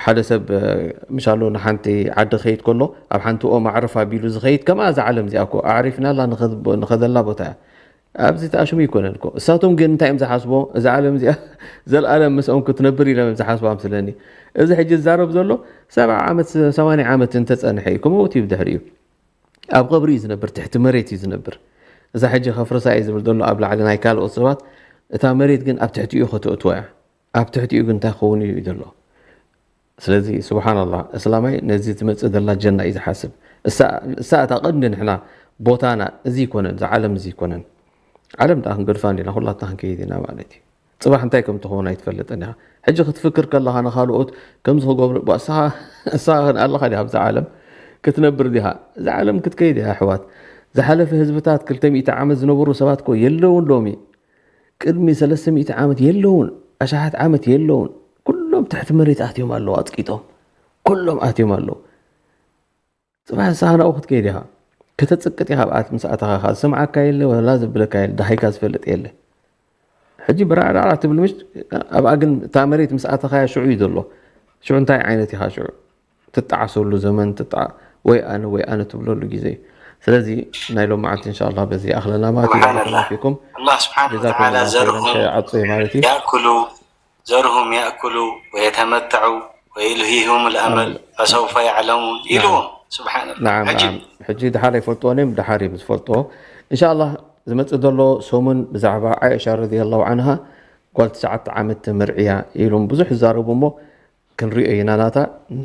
ሓደ ሰብ ምሻሎ ንሓንቲ ዓዲ ኸይድ ከሎ ኣብ ሓንቲ ኦም ኣዕርፍ ኣቢሉ ዝኸይድ ከምኣ እዛ ዓለም እዚኣ ኮ ኣዕሪፍናላ ንኸደላ ቦታ እያ ኣብዚ ተኣሽሙ ይኮነን እኮ እሳቶም ግን እንታይ እዮም ዝሓስቦ እዛ ዓለም እዚኣ ዘልኣለም ምስኦም ክትነብር ኢሎም እዮም ዝሓስቦ ኣምስለኒ እዚ ሕጂ ዝዛረብ ዘሎ ሰብዓ ዓመት ሰማንያ ዓመት እንተፀንሐ እዩ ክመውት እዩ ብድሕሪ እዩ ኣብ ቐብሪ እዩ ዝነብር ትሕቲ መሬት እዩ ዝነብር እዛ ሕጂ ከፍርሳ እዩ ዝብል ዘሎ ኣብ ላዕሊ ናይ ካልኦት ሰባት እታ መሬት ግን ኣብ ትሕቲ እዩ ከተእትዋ እያ ኣብ ትሕቲ እዩ ግን እንታይ ክኸውን እዩ ዘሎ ስለዚ ስብሓንላ እስላማይ ነዚ ትመፅእ ዘላ ጀና እዩ ዝሓስብ እሳ እታ ቀንዲ ንሕና ቦታና እዚ ይኮነን እዚ ዓለም እዚ ይኮነን ዓለም ደኣ ክንገድፋ እንዲና ኩላትና ክንከይድ ኢና ማለት እዩ ጽባሕ እንታይ ከም ትኸውን ኣይትፈልጥን ኢኻ። ሕጂ ክትፍክር ከለኻ ንኻልኦት ከምዚ ክገብሩ፣ እባ ንስኻ፣ ንስኻ ኣለኻ ዲኻ ኣብዛ ዓለም? ክትነብር ዲኻ? እዛ ዓለም ክትከይድ እያ ኣሕዋት። ዝሓለፈ ህዝብታት ክልተ ሚእቲ ዓመት ዝነበሩ ሰባት እኮ የለውን ሎሚ። ቅድሚ ሰለስተ ሚእቲ ዓመት የለውን። ኣሽሓት ዓመት የለውን። ኩሎም ትሕቲ መሬት ኣትዮም ኣለዉ ኣጽቂጦም። ኩሎም ኣትዮም ኣለዉ። ጽባሕ ንስኻ ናብኡ ክትከይድ ኢኻ። ከተጽቅጥ ኢኻ ኣብኣ ምስ ኣተኻ። ዝሰምዓካ የለ ወላ ዘብለካ የለ። ደሃይካ ዝፈልጥ የለ። ሕጂ በራዕራዕ ትብል ምሽ ኣብኣ ግን እታ መሬት ምስ ኣተኻያ ሽዑ እዩ ዘሎ። ሽዑ እንታይ ዓይነት ኢኻ ሽዑ? ትጣዓሰሉ ዘመን ትጣ-፣ ወይ ኣነ ወይ ኣነ ትብለሉ ግዜ እዩ። ስለዚ ናይ ሎም መዓልቲ እንሻላ በዚ ኣኽለና ማለት እዩ። ስብሓንላህ። ባረከላሁ ፊኩም። ኣላህ ስብሓን ጀዛኩም ወተዓላ ላሁ ኸይረን ዘርሁም ከይዓጹ እዩ ማለት እዩ። ያእኩሉ ዘርሁም ያእኩሉ ወየተመተዑ ወዩልሂሁም ልኣመል ፈሰውፈ ያዕለሙን ኢልዎም። ስብሓንላህ። ናዓም፣ ዓጂብ። ናዓም። ሕጂ ድሓር ኣይፈልጥዎን እዮም፣ ድሓር እዮም ዝፈልጥዎ። እንሻላ ዝመጽእ ዘሎ ሰሙን ብዛዕባ ዓኢሻ ረዲየላሁ ዓንሃ ጓል ትሽዓተ ዓመት ተመርዕያ ኢሎም ብዙሕ ይዛረቡ እሞ ክንሪኦ ኢና ናታ፣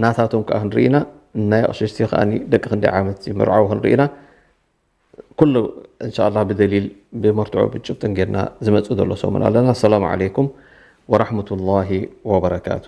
ናታቶም ከኣ ክንርኢ ኢና። ናይ ኣቕሽሽቲ ከኣ ደቂ ክንደይ ዓመት ይምርዓው ክንርኢ ኢና። ኩሉ እንሻላ ብደሊል ብመርትዖ ብጭብጥን ጌርና ዝመጽእ ዘሎ ሰሙን ኣለና። ኣሰላሙ ዓለይኩም ወራሕመቱላሂ ወበረካቱ።